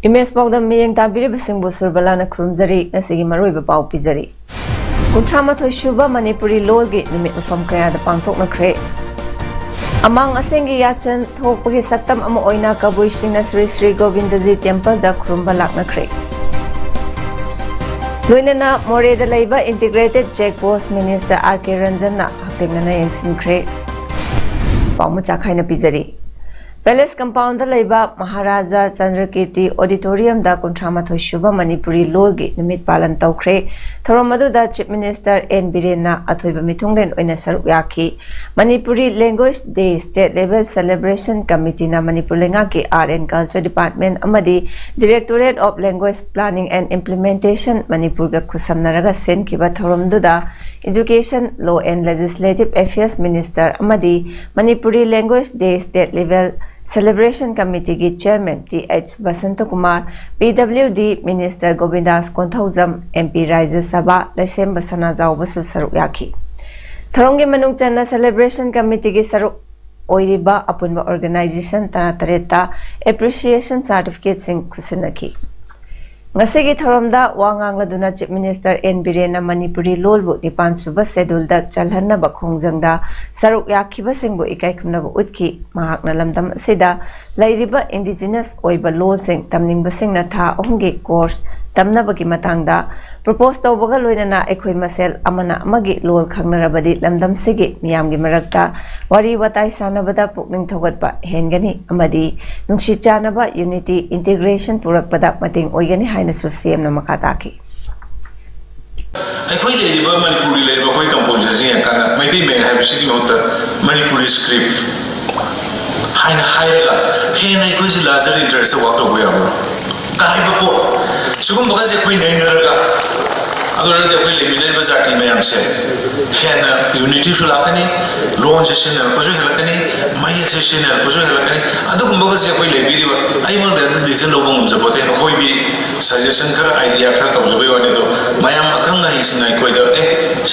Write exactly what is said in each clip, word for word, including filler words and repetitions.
Image ꯄꯥꯎꯗꯝ ꯃꯤꯠꯌꯦꯡ ꯇꯥꯕꯤꯔꯤꯕꯁꯤꯡꯕꯨ ꯁꯨꯔꯕꯂꯥꯅ ꯈꯨꯔꯨꯝꯖꯔꯤ꯫ ꯉꯁꯤꯒꯤ ꯃꯔꯨꯑꯣꯏꯕ ꯄꯥꯎ ꯄꯤꯖꯔꯤ꯫ ꯀꯨꯟꯊ꯭ꯔꯥ ꯃꯥꯊꯣꯏ ꯁꯨꯕ ꯃꯅꯤꯄꯨꯔꯤ ꯂꯣꯜꯒꯤ ꯅꯨꯃꯤꯠ ꯃꯐꯝ ꯀꯌꯥꯗ ꯄꯥꯡꯊꯣꯛꯅꯈ꯭ꯔꯦ꯫ ꯑꯃꯥꯡ ꯑꯁꯦꯡꯒꯤ ꯌꯥꯆꯟ ꯊꯣꯛꯄꯒꯤ ꯁꯛꯇꯝ ꯑꯃ ꯑꯣꯏꯅ ꯀꯕꯨꯏꯁꯤꯡꯅ ꯁ꯭ꯔꯤ ꯁ꯭ꯔꯤ ꯒꯣꯕꯤꯟꯗꯖꯤ ꯇꯦꯝꯄꯜꯗ ꯈꯨꯔꯨꯝꯕ ꯂꯥꯛꯅꯈ꯭ꯔꯦ꯫ ꯂꯣꯏꯅꯅ ꯃꯣꯔꯦꯗ ꯂꯩꯕ ꯏꯟꯇꯤꯒ꯭ꯔꯦꯇꯦꯗ ꯆꯦꯛ ꯄꯣꯁ ꯃꯤꯅꯤꯁꯇꯔ ꯑꯥꯔ ꯀꯦ ꯔꯟꯖꯟꯅ ꯍꯛꯊꯦꯡꯅꯅ ꯌꯦꯡꯁꯤꯟꯈ꯭ꯔꯦ꯫ ꯄꯥꯎ ꯃꯆꯥ ꯈꯥꯏꯅ ꯄꯤꯖꯔꯤ꯫ ꯄꯦꯂꯦꯁ ꯀꯝꯄꯥꯎꯟꯗ ꯂꯩꯕ ꯃꯍꯥꯔꯥꯖꯥ ꯆꯟꯗ꯭ꯔꯀꯤꯔꯇꯤ ꯑꯣꯗꯤꯇꯣꯔꯤꯌꯝꯗ ꯀꯨꯟꯊ꯭ꯔꯥ ꯃꯥꯊꯣꯏ ꯁꯨꯕ ꯃꯅꯤꯄꯨꯔꯤ ꯂꯣꯜꯒꯤ ꯅꯨꯃꯤꯠ ꯄꯥꯂꯟ ꯇꯧꯈ꯭ꯔꯦ꯫ ꯊꯧꯔꯝ ꯑꯗꯨꯗ ꯆꯤꯐ ꯃꯤꯅꯤꯁꯇꯔ ꯑꯦꯟ ꯕꯤꯔꯦꯟꯅ ꯑꯊꯣꯏꯕ ꯃꯤꯊꯨꯡꯂꯦꯟ ꯑꯣꯏꯅ ꯁꯔꯨꯛ ꯌꯥꯈꯤ꯫ Manipuri language day state level celebration ꯀꯃꯤꯇꯤꯅ ꯃꯅꯤꯄꯨꯔ ꯂꯩꯉꯥꯛꯀꯤ ꯑꯥꯔꯠ ꯑꯦꯟ ꯀꯜꯆꯔ ꯗꯤꯄꯥꯔꯠꯃꯦꯟ ꯑꯃꯗꯤ directorate of language planning and implementation ꯃꯅꯤꯄꯨꯔꯒ ꯈꯨꯠꯁꯝꯅꯔꯒ ꯁꯤꯟꯈꯤꯕ ꯊꯧꯔꯝꯗꯨꯗ education, law and legislative affairs minister ꯑꯃꯗꯤ Manipuri language day state level celebration ꯀꯃꯤꯇꯤꯒꯤ chairman T H Basantakumar, P W D minister Gobindas Konthoujam, M P Rajya Sabha ꯂꯩꯁꯦꯝꯕ ꯁꯅꯥꯖꯥꯎꯕꯁꯨ ꯁꯔꯨꯛ ꯌꯥꯈꯤ꯫ ꯊꯧꯔꯝꯒꯤ ꯃꯅꯨꯡ ꯆꯟꯅ ꯁꯦꯂꯦꯕ꯭ꯔꯦꯁꯟ ꯀꯃꯤꯇꯤꯒꯤ ꯁꯔꯨꯛ ꯑꯣꯏꯔꯤꯕ ꯑꯄꯨꯟꯕ ꯑꯣꯔꯒꯅꯥꯏꯖꯦꯁꯟ ꯇꯔꯥꯇꯔꯦꯠꯇ ꯑꯦꯄ꯭ꯔꯤꯁꯤꯌꯦꯁꯟ ꯁꯥꯔꯇꯤꯐꯤꯀꯦꯠꯁꯤꯡ ꯈꯨꯠꯁꯤꯟꯅꯈꯤ꯫ ꯉꯁꯤꯒꯤ ꯊꯧꯔꯝꯗ ꯋꯥ ꯉꯥꯡꯂꯗꯨꯅ ꯆꯤꯐ ꯃꯤꯅꯤꯁꯇꯔ ꯑꯦꯟ ꯕꯤꯔꯦꯟꯅ ꯃꯅꯤꯄꯨꯔꯤ ꯂꯣꯜꯕꯨ ꯅꯤꯄꯥꯟ ꯁꯨꯕ ꯁꯦꯗꯨꯜꯗ ꯆꯜꯍꯟꯅꯕ ꯈꯣꯡꯖꯪꯗ ꯁꯔꯨꯛ ꯌꯥꯈꯤꯕꯁꯤꯡꯕꯨ ꯏꯀꯥꯏ ꯈꯨꯝꯅꯕ ꯎꯠꯈꯤ꯫ ꯃꯍꯥꯛꯅ ꯂꯝꯗꯝ ꯑꯁꯤꯗ ꯂꯩꯔꯤꯕ ꯏꯟꯗꯤꯖꯤꯅꯁ ꯑꯣꯏꯕ ꯂꯣꯜꯁꯤꯡ ꯇꯝꯅꯤꯡꯕꯁꯤꯡꯅ ꯊꯥ ꯑꯍꯨꯝꯒꯤ ꯀꯣꯔꯁ ꯇꯝꯅꯕꯒꯤ ꯃꯇꯥꯡꯗ ꯄ꯭ꯔꯣꯄꯣꯁ ꯇꯧꯕꯒ ꯂꯣꯏꯅꯅ ꯑꯩꯈꯣꯏ ꯃꯁꯦꯜ ꯑꯃꯅ ꯑꯃꯒꯤ ꯂꯣꯜ ꯈꯪꯅꯔꯕꯗꯤ ꯂꯝꯗꯝꯁꯤꯒꯤ ꯃꯤꯌꯥꯝꯒꯤ ꯃꯔꯛꯇ ꯋꯥꯔꯤ ꯋꯥꯇꯥꯏ ꯁꯥꯟꯅꯕꯗ ꯄꯨꯛꯅꯤꯡ ꯊꯧꯒꯠꯄ ꯍꯦꯟꯒꯅꯤ ꯑꯃꯗꯤ ꯅꯨꯡꯁꯤ ꯆꯥꯟꯅꯕ, ꯌꯨꯅꯤꯇꯤ, ꯏꯟꯇꯤꯒ꯭ꯔꯦꯁꯟ ꯄꯨꯔꯛꯄꯗ ꯃꯇꯦꯡ ꯑꯣꯏꯒꯅꯤ ꯍꯥꯏꯅꯁꯨ ꯁꯤ ꯑꯦꯝꯅ ꯃꯈꯥ ꯇꯥꯈꯤ꯫ ꯑꯩꯈꯣꯏ ꯂꯩꯔꯤꯕ ꯃꯅꯤꯄꯨꯔꯒꯤ ꯂꯩꯔꯤꯕ ꯑꯩꯈꯣꯏ ꯀꯝꯄꯣꯖꯤꯁꯟꯁꯤꯡ ꯌꯦꯡꯉꯀꯥꯟꯗ ꯃꯩꯇꯩ ꯃꯌꯦꯛ ꯍꯥꯏꯕꯁꯤꯒꯤ ꯃꯍꯨꯠꯇ ꯃꯅꯤꯄꯨꯔꯤ ꯁ꯭ꯀ꯭ꯔꯤꯞ, ꯍꯥꯏꯅ ꯍꯥꯏꯔꯒ ꯍꯦꯟꯅ ꯑꯩꯈꯣꯏꯁꯦ larger interest ꯇ work ꯇꯧꯕ ꯌꯥꯕ ꯀꯥꯏꯕ ꯄꯣꯠ ꯁꯤꯒꯨꯝꯕꯒꯁꯦ ꯑꯩꯈꯣꯏ ꯅꯩꯅꯔꯒ, ꯑꯗꯨ ꯑꯣꯏꯔꯒꯗꯤ ꯑꯩꯈꯣꯏ ꯂꯩꯃꯤꯟꯅꯔꯤꯕ ꯖꯥꯇꯤ ꯃꯌꯥꯝꯁꯦ ꯍꯦꯟꯅ unity ꯁꯨ ꯂꯥꯛꯀꯅꯤ, ꯂꯣꯟꯁꯦ ꯁꯤꯖꯤꯟꯅꯔꯛꯄꯁꯨ ꯍꯦꯜꯂꯛꯀꯅꯤ, ꯃꯌꯦꯛꯁꯦ ꯁꯤꯖꯤꯟꯅꯔꯛꯄꯁꯨ ꯍꯦꯜꯂꯛꯀꯅꯤ꯫ ꯑꯗꯨꯒꯨꯝꯕꯒꯁꯦ ꯑꯩꯈꯣꯏ ꯂꯩꯕꯤꯔꯤꯕ, ꯑꯩꯉꯣꯟꯗ decision ꯂꯧꯕ ꯉꯝꯖꯄꯣꯠꯇꯦ꯫ ꯑꯩꯈꯣꯏꯒꯤ suggestion ꯈꯔ, idea ꯈꯔ ꯇꯧꯖꯕꯒꯤ ꯋꯥꯅꯤ꯫ ꯑꯗꯣ ꯃꯌꯥꯝ ꯑꯈꯪ ꯑꯍꯩꯁꯤꯡꯅ ꯑꯩꯈꯣꯏꯗ "ꯑꯦ,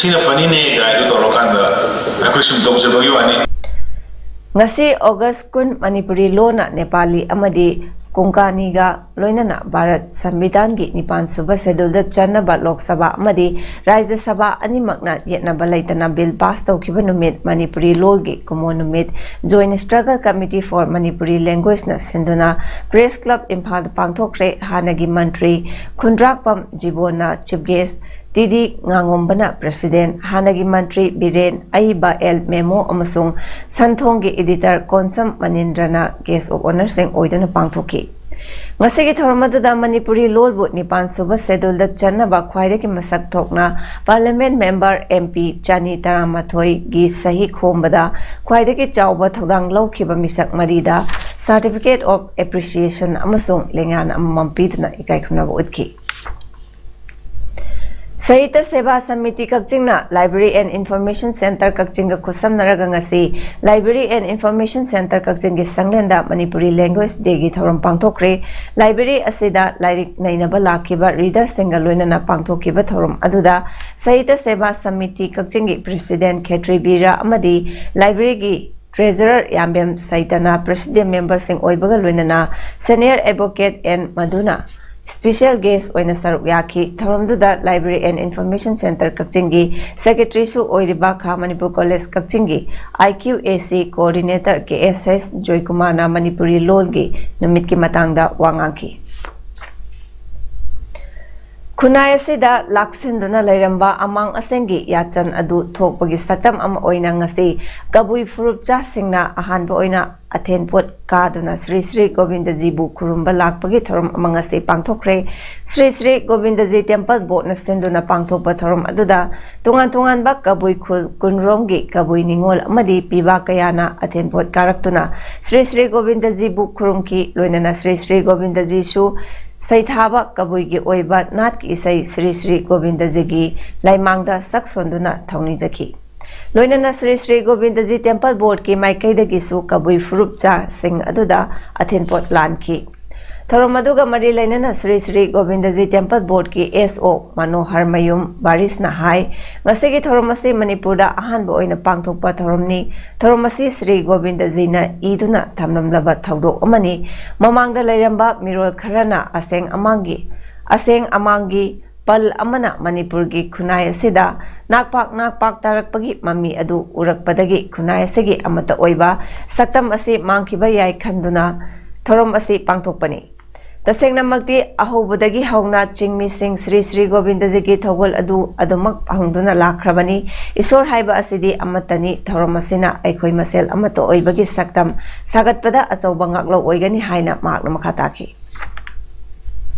ꯁꯤꯅ ꯐꯅꯤꯅꯦ" ꯀꯥꯏꯗꯣ ꯇꯧꯔꯀꯥꯟꯗ ꯑꯩꯈꯣꯏ ꯁꯨꯝ ꯇꯧꯖꯕꯒꯤ ꯋꯥꯅꯤ꯫ ꯉꯁꯤ ꯑꯣꯒꯁ ꯀꯨꯟ, ꯃꯅꯤꯄꯨꯔꯤ ꯂꯣꯟꯅ ꯅꯦꯄꯥꯂꯤ ꯑꯃꯗꯤ ꯀꯣꯡꯀꯥꯅꯤꯒ ꯂꯣꯏꯅꯅ ꯚꯥꯔꯠ ꯁꯪꯕꯤꯙꯥꯟꯒꯤ ꯅꯤꯄꯥꯟ ꯁꯨꯕ ꯁꯦꯗꯨꯜꯗ ꯆꯟꯅꯕ ꯂꯣꯛ ꯁꯚꯥ ꯑꯃꯗꯤ ꯔꯥꯖ꯭ꯌ ꯁꯚꯥ ꯑꯅꯤꯃꯛꯅ ꯌꯦꯠꯅꯕ ꯂꯩꯇꯅ ꯕꯤꯜ ꯄꯥꯁ ꯇꯧꯈꯤꯕ ꯅꯨꯃꯤꯠ, ꯃꯅꯤꯄꯨꯔꯤ ꯂꯣꯜꯒꯤ ꯀꯨꯃꯣꯟ ꯅꯨꯃꯤꯠ Joint Struggle Committee for Manipuri Language ꯅ ꯁꯤꯟꯗꯨꯅ Press Club ꯏꯝꯐꯥꯜꯗ ꯄꯥꯡꯊꯣꯛꯈ꯭ꯔꯦ꯫ ꯍꯥꯟꯅꯒꯤ ꯃꯟꯇ꯭ꯔꯤ ꯈꯨꯟꯗ꯭ꯔꯥꯛꯄꯝ ꯖꯤꯕꯣꯟꯅ chief guest, ꯇꯤ ꯗꯤ ꯉꯥꯉꯣꯝꯕꯅ president, ꯍꯥꯟꯅꯒꯤ ꯃꯟꯇ꯭ꯔꯤ ꯕꯤꯔꯦꯟ, ꯑꯏꯕ ꯑꯦꯜ ꯃꯦꯃꯣ ꯑꯃꯁꯨꯡ ꯁꯟꯊꯣꯡꯒꯤ editor Konsam ꯃꯅꯤꯟꯗ꯭ꯔꯅ guest of honour ꯁꯤꯡ ꯑꯣꯏꯗꯨꯅ ꯄꯥꯡꯊꯣꯛꯈꯤ꯫ ꯉꯁꯤꯒꯤ ꯊꯧꯔꯝ ꯑꯗꯨꯗ ꯃꯅꯤꯄꯨꯔꯤ ꯂꯣꯜꯕꯨ ꯅꯤꯄꯥꯟ ꯁꯨꯕ ꯁꯦꯗꯨꯜꯗ ꯆꯟꯅꯕ ꯈ꯭ꯋꯥꯏꯗꯒꯤ ꯃꯁꯛ ꯊꯣꯛꯅ Parliament member M P ꯆꯅꯤ ꯇꯔꯥꯃꯥꯊꯣꯏꯒꯤ ꯁꯍꯤ ꯈꯣꯝꯕꯗ ꯈ꯭ꯋꯥꯏꯗꯒꯤ ꯆꯥꯎꯕ ꯊꯧꯗꯥꯡ ꯂꯧꯈꯤꯕ ꯃꯤꯁꯛ ꯃꯔꯤꯗ Certificate of Appreciation ꯑꯃꯁꯨꯡ ꯂꯦꯡꯌꯥꯟ ꯑꯃꯃꯝ ꯄꯤꯗꯨꯅ ꯏꯀꯥꯏ ꯈꯨꯝꯅꯕ ꯎꯠꯈꯤ꯫ ꯁꯥꯍꯤꯇ꯭ꯌ ꯁꯦꯕꯥ samiti ꯀꯛꯆꯤꯡꯅ Library and Information Centre ꯀꯛꯆꯤꯡꯒ ꯈꯨꯠꯁꯝꯅꯔꯒ ꯉꯁꯤ Library and Information Centre ꯀꯛꯆꯤꯡꯒꯤ ꯁꯪꯂꯦꯟꯗ ꯃꯅꯤꯄꯨꯔꯤ Language Day ꯒꯤ ꯊꯧꯔꯝ ꯄꯥꯡꯊꯣꯛꯈ꯭ꯔꯦ꯫ Library ꯑꯁꯤꯗ ꯂꯥꯏꯔꯤꯛ ꯅꯩꯅꯕ ꯂꯥꯛꯈꯤꯕ reader ꯁꯤꯡꯒ ꯂꯣꯏꯅꯅ ꯄꯥꯡꯊꯣꯛꯈꯤꯕ ꯊꯧꯔꯝ ꯑꯗꯨꯗ ꯁꯥꯍꯤꯇ꯭ꯌ ꯁꯦꯕꯥ ꯁꯃꯤꯇꯤ ꯀꯛꯆꯤꯡꯒꯤ president ꯈꯦꯇ꯭ꯔꯤ ꯕꯤꯔ ꯑꯃꯗꯤ library ꯒꯤ treasurer ꯌꯥꯝꯕꯦꯝ ꯁꯩꯇꯅ president member ꯁꯤꯡ ꯑꯣꯏꯕꯒ ꯂꯣꯏꯅꯅ senior advocate ꯑꯦꯟ ꯃꯗꯨꯅ special guest ꯑꯣꯏꯅ ꯁꯔꯨꯛ ꯌꯥꯈꯤ꯫ ꯊꯧꯔꯝꯗꯨꯗ Library and Information Centre ꯀꯛꯆꯤꯡꯒꯤ secretary ꯁꯨ ꯑꯣꯏꯔꯤꯕ ꯈꯥ ꯃꯅꯤꯄꯨꯔ College ꯀꯛꯆꯤꯡꯒꯤ I Q A C coordinator K S ꯑꯦꯁ ꯖꯣꯏꯀꯨꯃꯥꯔꯅ ꯃꯅꯤꯄꯨꯔꯤ ꯂꯣꯜꯒꯤ ꯅꯨꯃꯤꯠꯀꯤ ꯃꯇꯥꯡꯗ ꯋꯥ ꯉꯥꯡꯈꯤ꯫ ꯈꯨꯟꯅꯥꯏ ꯑꯁꯤꯗ ꯂꯥꯛꯁꯤꯟꯗꯨꯅ ꯂꯩꯔꯝꯕ ꯑꯃꯥꯡ ꯑꯁꯦꯡꯒꯤ ꯌꯥꯆꯟ ꯑꯗꯨ ꯊꯣꯛꯄꯒꯤ ꯁꯛꯇꯝ ꯑꯃ ꯑꯣꯏꯅ ꯉꯁꯤ ꯀꯕꯨꯏ ꯐꯨꯔꯨꯞꯆꯥꯁꯤꯡꯅ ꯑꯍꯥꯟꯕ ꯑꯣꯏꯅ ꯑꯊꯦꯟꯄꯣꯠ ꯀꯥꯗꯨꯅ ꯁ꯭ꯔꯤ ꯁ꯭ꯔꯤ ꯒꯣꯕꯤꯟꯗꯖꯤꯕꯨ ꯈꯨꯔꯨꯝꯕ ꯂꯥꯛꯄꯒꯤ ꯊꯧꯔꯝ ꯑꯃ ꯉꯁꯤ ꯄꯥꯡꯊꯣꯛꯈ꯭ꯔꯦ꯫ ꯁ꯭ꯔꯤ ꯁ꯭ꯔꯤ ꯒꯣꯕꯤꯟꯗꯖꯤ ꯇꯦꯝꯄꯜ ꯕꯣꯔꯗꯅ ꯁꯤꯟꯗꯨꯅ ꯄꯥꯡꯊꯣꯛꯄ ꯊꯧꯔꯝ ꯑꯗꯨꯗ ꯇꯣꯉꯥꯟ ꯇꯣꯉꯥꯟꯕ ꯀꯕꯨꯏ ꯈꯨꯜ ꯀꯨꯟꯔꯣꯝꯒꯤ ꯀꯕꯨꯏ ꯅꯤꯉꯣꯜ ꯑꯃꯗꯤ ꯄꯤꯕꯥ ꯀꯌꯥꯅ ꯑꯊꯦꯟꯄꯣꯠ ꯀꯥꯔꯛꯇꯨꯅ ꯁ꯭ꯔꯤ ꯁ꯭ꯔꯤ ꯒꯣꯕꯤꯟꯗꯖꯤꯕꯨ ꯈꯨꯔꯨꯝꯈꯤ꯫ ꯂꯣꯏꯅꯅ ꯁ꯭ꯔꯤ ꯁ꯭ꯔꯤ ꯒꯣꯕꯤꯟꯗꯖꯤꯁꯨ ꯁꯩꯊꯥꯕ ꯀꯕꯨꯏꯒꯤ ꯑꯣꯏꯕ ꯅꯥꯠꯀꯤ ꯏꯁꯩ ꯁ꯭ꯔꯤ ꯁ꯭ꯔꯤ ꯒꯣꯕꯤꯟꯗꯖꯤꯒꯤ ꯂꯥꯏꯃꯥꯡꯗ ꯁꯛ ꯁꯣꯟꯗꯨꯅ ꯊꯧꯅꯤꯖꯈꯤ꯫ ꯂꯣꯏꯅꯅ ꯁ꯭ꯔꯤ ꯁ꯭ꯔꯤ ꯒꯣꯕꯤꯟꯗꯖꯤ ꯇꯦꯝꯄꯜ ꯕꯣꯔꯗꯀꯤ ꯃꯥꯏꯀꯩꯗꯒꯤꯁꯨ ꯀꯕꯨꯏ ꯐꯨꯔꯨꯞꯆꯥꯁꯤꯡ ꯑꯗꯨꯗ ꯑꯊꯦꯟꯄꯣꯠ ꯂꯥꯟꯈꯤ꯫ ꯊꯧꯔꯝ ꯑꯗꯨꯒ ꯃꯔꯤ ꯂꯩꯅꯅ ꯁ꯭ꯔꯤ ꯁ꯭ꯔꯤ ꯒꯣꯕꯤꯟꯗꯖꯤ ꯇꯦꯝꯄꯜ ꯕꯣꯔꯗꯀꯤ ꯑꯦꯁ ꯑꯣ ꯃꯅꯣꯍꯔ ꯃꯌꯨꯝ ꯕꯥꯔꯤꯁꯅ ꯍꯥꯏ, ꯉꯁꯤꯒꯤ ꯊꯧꯔꯝ ꯑꯁꯤ ꯃꯅꯤꯄꯨꯔꯗ ꯑꯍꯥꯟꯕ ꯑꯣꯏꯅ ꯄꯥꯡꯊꯣꯛꯄ ꯊꯧꯔꯝꯅꯤ꯫ ꯊꯧꯔꯝ ꯑꯁꯤ ꯁ꯭ꯔꯤ ꯒꯣꯕꯤꯟꯗꯖꯤꯅ ꯏꯗꯨꯅ ꯊꯝꯂꯝꯂꯕ ꯊꯧꯗꯣꯛ ꯑꯃꯅꯤ꯫ ꯃꯃꯥꯡꯗ ꯂꯩꯔꯝꯕ ꯃꯤꯔꯣꯜ ꯈꯔꯅ ꯑꯁꯦꯡ ꯑꯃꯥꯡꯒꯤ ꯑꯁꯦꯡ ꯑꯃꯥꯡꯒꯤ ꯄꯜ ꯑꯃꯅ ꯃꯅꯤꯄꯨꯔꯒꯤ ꯈꯨꯟꯅꯥꯏ ꯑꯁꯤꯗ ꯅꯥꯛꯄꯥꯛ ꯅꯥꯛꯄꯥꯛ ꯇꯥꯔꯛꯄꯒꯤ ꯃꯃꯤ ꯑꯗꯨ ꯎꯔꯛꯄꯗꯒꯤ ꯈꯨꯟꯅꯥꯏ ꯑꯁꯤꯒꯤ ꯑꯃꯠꯇ ꯑꯣꯏꯕ ꯁꯛꯇꯝ ꯑꯁꯤ ꯃꯥꯡꯈꯤꯕ ꯌꯥꯏ ꯈꯟꯗꯨꯅ ꯊꯧꯔꯝ ꯑꯁꯤ ꯄꯥꯡꯊꯣꯛꯄꯅꯤ꯫ ꯇꯁꯦꯡꯅꯃꯛꯇꯤ ꯑꯍꯧꯕꯗꯒꯤ ꯍꯧꯅ ꯆꯤꯡꯃꯤꯁꯤꯡ ꯁ꯭ꯔꯤ ꯁ꯭ꯔꯤ ꯒꯣꯕꯤꯟꯗꯖꯤꯒꯤ ꯊꯧꯒꯜ ꯑꯗꯨ ꯑꯗꯨꯃꯛ ꯐꯪꯗꯨꯅ ꯂꯥꯛꯈ꯭ꯔꯕꯅꯤ꯫ ꯏꯁꯣꯔ ꯍꯥꯏꯕ ꯑꯁꯤꯗꯤ ꯑꯃꯠꯇꯅꯤ꯫ ꯊꯧꯔꯝ ꯑꯁꯤꯅ ꯑꯩꯈꯣꯏ ꯃꯁꯦꯜ ꯑꯃꯠꯇ ꯑꯣꯏꯕꯒꯤ ꯁꯛꯇꯝ ꯁꯥꯒꯠꯄꯗ ꯑꯆꯧꯕ ꯉꯥꯛꯂꯧ ꯑꯣꯏꯒꯅꯤ ꯍꯥꯏꯅ ꯃꯍꯥꯛꯅ ꯃꯈꯥ ꯇꯥꯈꯤ꯫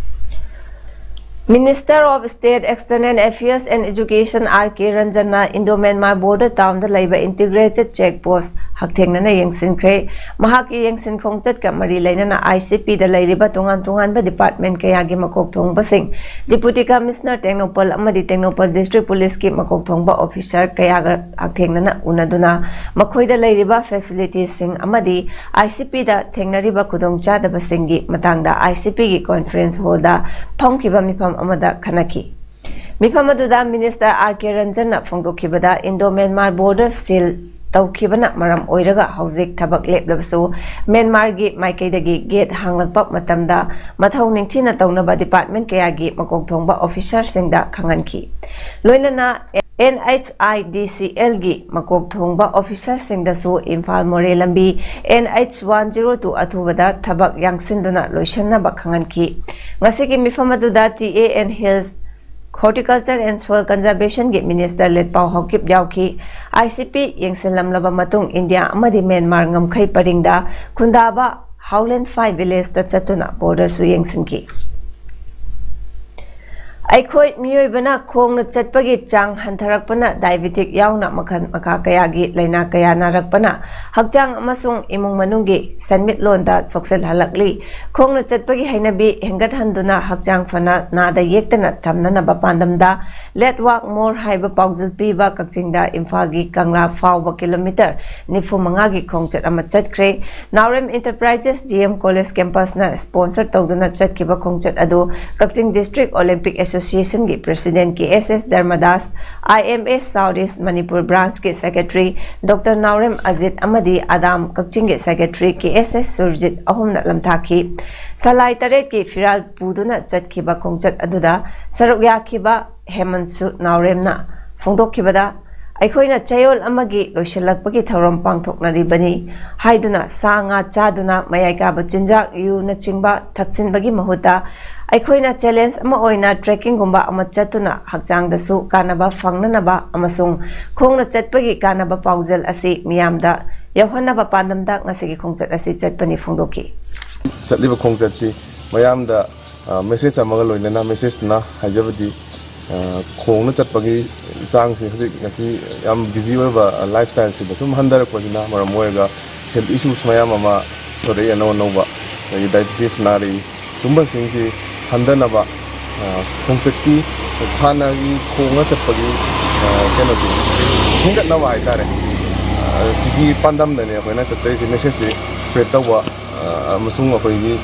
Minister of State External Affairs and Education R K ꯔꯟꯖꯟꯅ Indo-Myanmar border townꯗ ꯂꯩꯕ integrated check post ꯍꯛꯊꯦꯡꯅꯅ ꯌꯦꯡꯁꯤꯟꯈ꯭ꯔꯦ꯫ ꯃꯍꯥꯛꯀꯤ ꯌꯦꯡꯁꯤꯟ ꯈꯣꯡꯆꯠꯀ ꯃꯔꯤ ꯂꯩꯅꯅ I C Pꯗ ꯂꯩꯔꯤꯕ ꯇꯣꯉꯥꯟ ꯇꯣꯉꯥꯟꯕ department ꯀꯌꯥꯒꯤ ꯃꯀꯣꯛ ꯊꯣꯡꯕꯁꯤꯡ, Deputy Commissioner ꯇꯦꯡꯅꯧꯄꯜ ꯑꯃꯗꯤ ꯇꯦꯡꯅꯧꯄꯜ District Policeꯀꯤ ꯃꯀꯣꯛ ꯊꯣꯡꯕ officer ꯀꯌꯥꯒ ꯍꯛꯊꯦꯡꯅꯅ ꯎꯅꯗꯨꯅ ꯃꯈꯣꯏꯗ ꯂꯩꯔꯤꯕ facilitiesꯁꯤꯡ ꯑꯃꯗꯤ I C Pꯗ ꯊꯦꯡꯅꯔꯤꯕ ꯈꯨꯗꯣꯡꯆꯥꯗꯕꯁꯤꯡꯒꯤ ꯃꯇꯥꯡꯗ I C Pꯒꯤ conference hallꯗ ꯐꯝꯈꯤꯕ ꯃꯤꯐꯝ ꯑꯃꯗ ꯈꯟꯅꯈꯤ꯫ ꯃꯤꯐꯝ ꯑꯗꯨꯗ Minister R K ꯔꯟꯖꯟꯅ ꯐꯣꯡꯗꯣꯛꯈꯤꯕꯗ, Indo-Myanmar border seal ꯇꯧꯈꯤꯕꯅ ꯃꯔꯝ ꯑꯣꯏꯔꯒ ꯍꯧꯖꯤꯛ ꯊꯕꯛ ꯂꯦꯞꯂꯕꯁꯨ, ꯃ꯭ꯌꯥꯟꯃꯥꯔꯒꯤ ꯃꯥꯏꯀꯩꯗꯒꯤ gate ꯍꯥꯡꯂꯛꯄ ꯃꯇꯝꯗ ꯃꯊꯧ ꯅꯤꯡꯊꯤꯅ ꯇꯧꯅꯕ department ꯀꯌꯥꯒꯤ ꯃꯀꯣꯛ ꯊꯣꯡꯕ officerꯁꯤꯡꯗ ꯈꯪꯍꯟꯈꯤ꯫ ꯂꯣꯏꯅꯅ ꯑꯦꯟ ꯑꯩꯆ ꯑꯥꯏ ꯗꯤ ꯁꯤ ꯑꯦꯜꯒꯤ ꯃꯀꯣꯛ ꯊꯣꯡꯕ ꯑꯣꯐꯤꯁꯔꯁꯤꯡꯗꯁꯨ ꯏꯝꯐꯥꯜ ꯃꯣꯔꯦ ꯂꯝꯕꯤ N H one zero two ꯑꯊꯨꯕꯗ ꯊꯕꯛ ꯌꯥꯡꯁꯤꯟꯗꯨꯅ ꯂꯣꯏꯁꯤꯟꯅꯕ ꯈꯪꯍꯟꯈꯤ꯫ ꯉꯁꯤꯒꯤ ꯃꯤꯐꯝ ꯑꯗꯨꯗ T A N hills, Horticulture and Soil Conservationꯒꯤ ꯃꯤꯅꯤꯁꯇꯔ ꯂꯦꯠꯄꯥꯎ ꯍꯥꯎꯀꯤꯞ ꯌꯥꯎꯈꯤ꯫ ꯑꯥꯏ ꯁꯤ ꯄꯤ ꯌꯦꯡꯁꯤꯜꯂꯝꯂꯕ ꯃꯇꯨꯡ ꯏꯟꯗꯤꯌꯥ ꯑꯃꯗꯤ ꯃ꯭ꯌꯥꯟꯃꯥꯔ ꯉꯝꯈꯩ ꯄꯔꯤꯡꯗ ꯈꯨꯟꯗꯥꯕ ꯍꯥꯎꯂꯦꯟꯐꯥꯏ ꯚꯤꯂꯦꯖꯇ ꯆꯠꯇꯨꯅ ꯕꯣꯔꯗꯔꯁꯨ ꯌꯦꯡꯁꯤꯟꯈꯤ꯫ ꯑꯩꯈꯣꯏ ꯃꯤꯑꯣꯏꯕꯅ ꯈꯣꯡꯅ ꯆꯠꯄꯒꯤ ꯆꯥꯡ ꯍꯟꯊꯔꯛꯄꯅ ꯗꯥꯏꯕꯦꯇꯤꯛ ꯌꯥꯎꯅ ꯃꯈꯜ ꯃꯈꯥ ꯀꯌꯥꯒꯤ ꯂꯥꯏꯅꯥ ꯀꯌꯥ ꯅꯥꯔꯛꯄꯅ ꯍꯛꯆꯥꯡ ꯑꯃꯁꯨꯡ ꯏꯃꯨꯡ ꯃꯅꯨꯡꯒꯤ ꯁꯦꯟꯃꯤꯠꯂꯣꯟꯗ ꯁꯣꯛꯆꯜꯍꯜꯂꯛꯂꯤ꯫ ꯈꯣꯡꯅ ꯆꯠꯄꯒꯤ ꯍꯩꯅꯕꯤ ꯍꯦꯟꯒꯠꯍꯟꯗꯨꯅ ꯍꯛꯆꯥꯡ ꯐꯅ ꯅꯥꯗ ꯌꯦꯛꯇꯅ ꯊꯝꯅꯅꯕ ꯄꯥꯟꯗꯝꯗ Let Walk More ꯍꯥꯏꯕ ꯄꯥꯎꯖꯦꯜ ꯄꯤꯕ ꯀꯛꯆꯤꯡꯗ ꯏꯝꯐꯥꯜꯒꯤ ꯀꯪꯂꯥ ꯐꯥꯎꯕ ꯀꯤꯂꯣꯃꯤꯇꯔ ꯅꯤꯐꯨ ꯃꯉꯥꯒꯤ ꯈꯣꯡꯆꯠ ꯑꯃ ꯆꯠꯈ꯭ꯔꯦ꯫ Naorem enterprises D M college ꯀꯦꯝꯄꯁꯅ ꯁ꯭ꯄꯣꯟꯁꯔ ꯇꯧꯗꯨꯅ ꯆꯠꯈꯤꯕ ꯈꯣꯡꯆꯠ ꯑꯗꯨ ꯀꯛꯆꯤꯡ ꯗꯤꯁꯇ꯭ꯔꯤꯛ ꯑꯣꯂꯤꯝꯄꯤꯛ ꯑꯦꯁꯣꯁꯤꯌꯦꯁꯟꯒꯤ president K S S Dharmadas, I M A south east Manipur ꯕ꯭ꯔꯥꯟꯁꯀꯤ ꯁꯦꯀ꯭ꯔꯦꯇꯔꯤ ꯗꯣꯛꯇꯔ ꯅꯥꯎꯔꯦꯝ ꯑꯖꯤꯠ ꯑꯃꯗꯤ ꯑꯗꯥꯝ ꯀꯛꯆꯤꯡꯒꯤ ꯁꯦꯀ꯭ꯔꯦꯇꯔꯤ ꯀꯦ ꯑꯦꯁ ꯑꯦꯁ ꯁꯨꯔꯖꯤꯠ ꯑꯍꯨꯝꯅ ꯂꯝꯊꯥꯈꯤ꯫ ꯁꯂꯥꯏ ꯇꯔꯦꯠꯀꯤ ꯐꯤꯔꯥꯜ ꯄꯨꯗꯨꯅ ꯆꯠꯈꯤꯕ ꯈꯣꯡꯆꯠ ꯑꯗꯨꯗ ꯁꯔꯨꯛ ꯌꯥꯈꯤꯕ ꯍꯦꯃꯟꯁꯨ ꯅꯥꯎꯔꯦꯝꯅ ꯐꯣꯡꯗꯣꯛꯈꯤꯕꯗ, ꯑꯩꯈꯣꯏꯅ ꯆꯌꯣꯜ ꯑꯃꯒꯤ ꯂꯣꯏꯁꯤꯜꯂꯛꯄꯒꯤ ꯊꯧꯔꯝ ꯄꯥꯡꯊꯣꯛꯅꯔꯤꯕꯅꯤ ꯍꯥꯏꯗꯨꯅ ꯁꯥ ꯉꯥ ꯆꯥꯗꯨꯅ ꯃꯌꯥꯏ ꯀꯥꯕ ꯆꯤꯟꯖꯥꯛ, ꯌꯨꯅꯆꯤꯡꯕ ꯊꯛꯆꯤꯟꯕꯒꯤ ꯃꯍꯨꯠꯇ ꯑꯩꯈꯣꯏꯅ ꯆꯦꯂꯦꯟꯖ ꯑꯃ ꯑꯣꯏꯅ ꯇ꯭ꯔꯦꯛꯀꯤꯡꯒꯨꯝꯕ ꯑꯃ ꯆꯠꯇꯨꯅ ꯍꯛꯆꯥꯡꯗꯁꯨ ꯀꯥꯟꯅꯕ ꯐꯪꯅꯅꯕ ꯑꯃꯁꯨꯡ ꯈꯣꯡꯅ ꯆꯠꯄꯒꯤ ꯀꯥꯟꯅꯕ ꯄꯥꯎꯖꯦꯜ ꯑꯁꯤ ꯃꯤꯌꯥꯝꯗ ꯌꯧꯍꯟꯅꯕ ꯄꯥꯟꯗꯝꯗ ꯉꯁꯤꯒꯤ ꯈꯣꯡꯆꯠ ꯑꯁꯤ ꯆꯠꯄꯅꯤ ꯐꯣꯡꯗꯣꯛꯈꯤ꯫ ꯆꯠꯂꯤꯕ ꯈꯣꯡꯆꯠꯁꯤ ꯃꯌꯥꯝꯗ ꯃꯦꯁꯦꯖ ꯑꯃꯒ ꯂꯣꯏꯅꯅ, ꯃꯦꯁꯦꯖꯇꯨꯅ ꯍꯥꯏꯖꯕꯗꯤ, ꯈꯣꯡꯅ ꯆꯠꯄꯒꯤ ꯆꯥꯡꯁꯤ ꯍꯧꯖꯤꯛ ꯉꯁꯤ ꯌꯥꯝ ꯕꯤꯖꯤ ꯑꯣꯏꯕ ꯂꯥꯏꯐ ꯁ꯭ꯇꯥꯏꯜꯁꯤꯗ ꯁꯨꯝ ꯍꯟꯊꯔꯛꯄꯁꯤꯅ ꯃꯔꯝ ꯑꯣꯏꯔꯒ ꯍꯦꯜꯊ ꯏꯁꯨꯁ ꯃꯌꯥꯝ ꯑꯃ ꯊꯣꯔꯛꯏ, ꯑꯅꯧ ꯑꯅꯧꯕ, ꯑꯗꯒꯤ ꯗꯥꯏꯕꯤꯇꯤꯁ ꯅꯥꯔꯛꯏ꯫ ꯁꯨꯝꯕꯁꯤꯡꯁꯤ ꯍꯟꯊꯅꯕ ꯈꯣꯡꯆꯠꯀꯤ, ꯍꯥꯟꯅꯒꯤ ꯈꯣꯡꯅ ꯆꯠꯄꯒꯤ ꯀꯩꯅꯣꯁꯤ ꯍꯦꯟꯒꯠꯅꯕ ꯍꯥꯏꯇꯥꯔꯦ꯫ ꯁꯤꯒꯤ ꯄꯥꯟꯗꯝꯗꯅꯤ ꯑꯩꯈꯣꯏꯅ ꯆꯠꯆꯔꯤꯁꯤ, ꯃꯦꯁꯦꯖꯁꯤ ꯁ꯭ꯄ꯭ꯔꯦꯗ ꯇꯧꯕ ꯑꯃꯁꯨꯡ ꯑꯩꯈꯣꯏꯒꯤ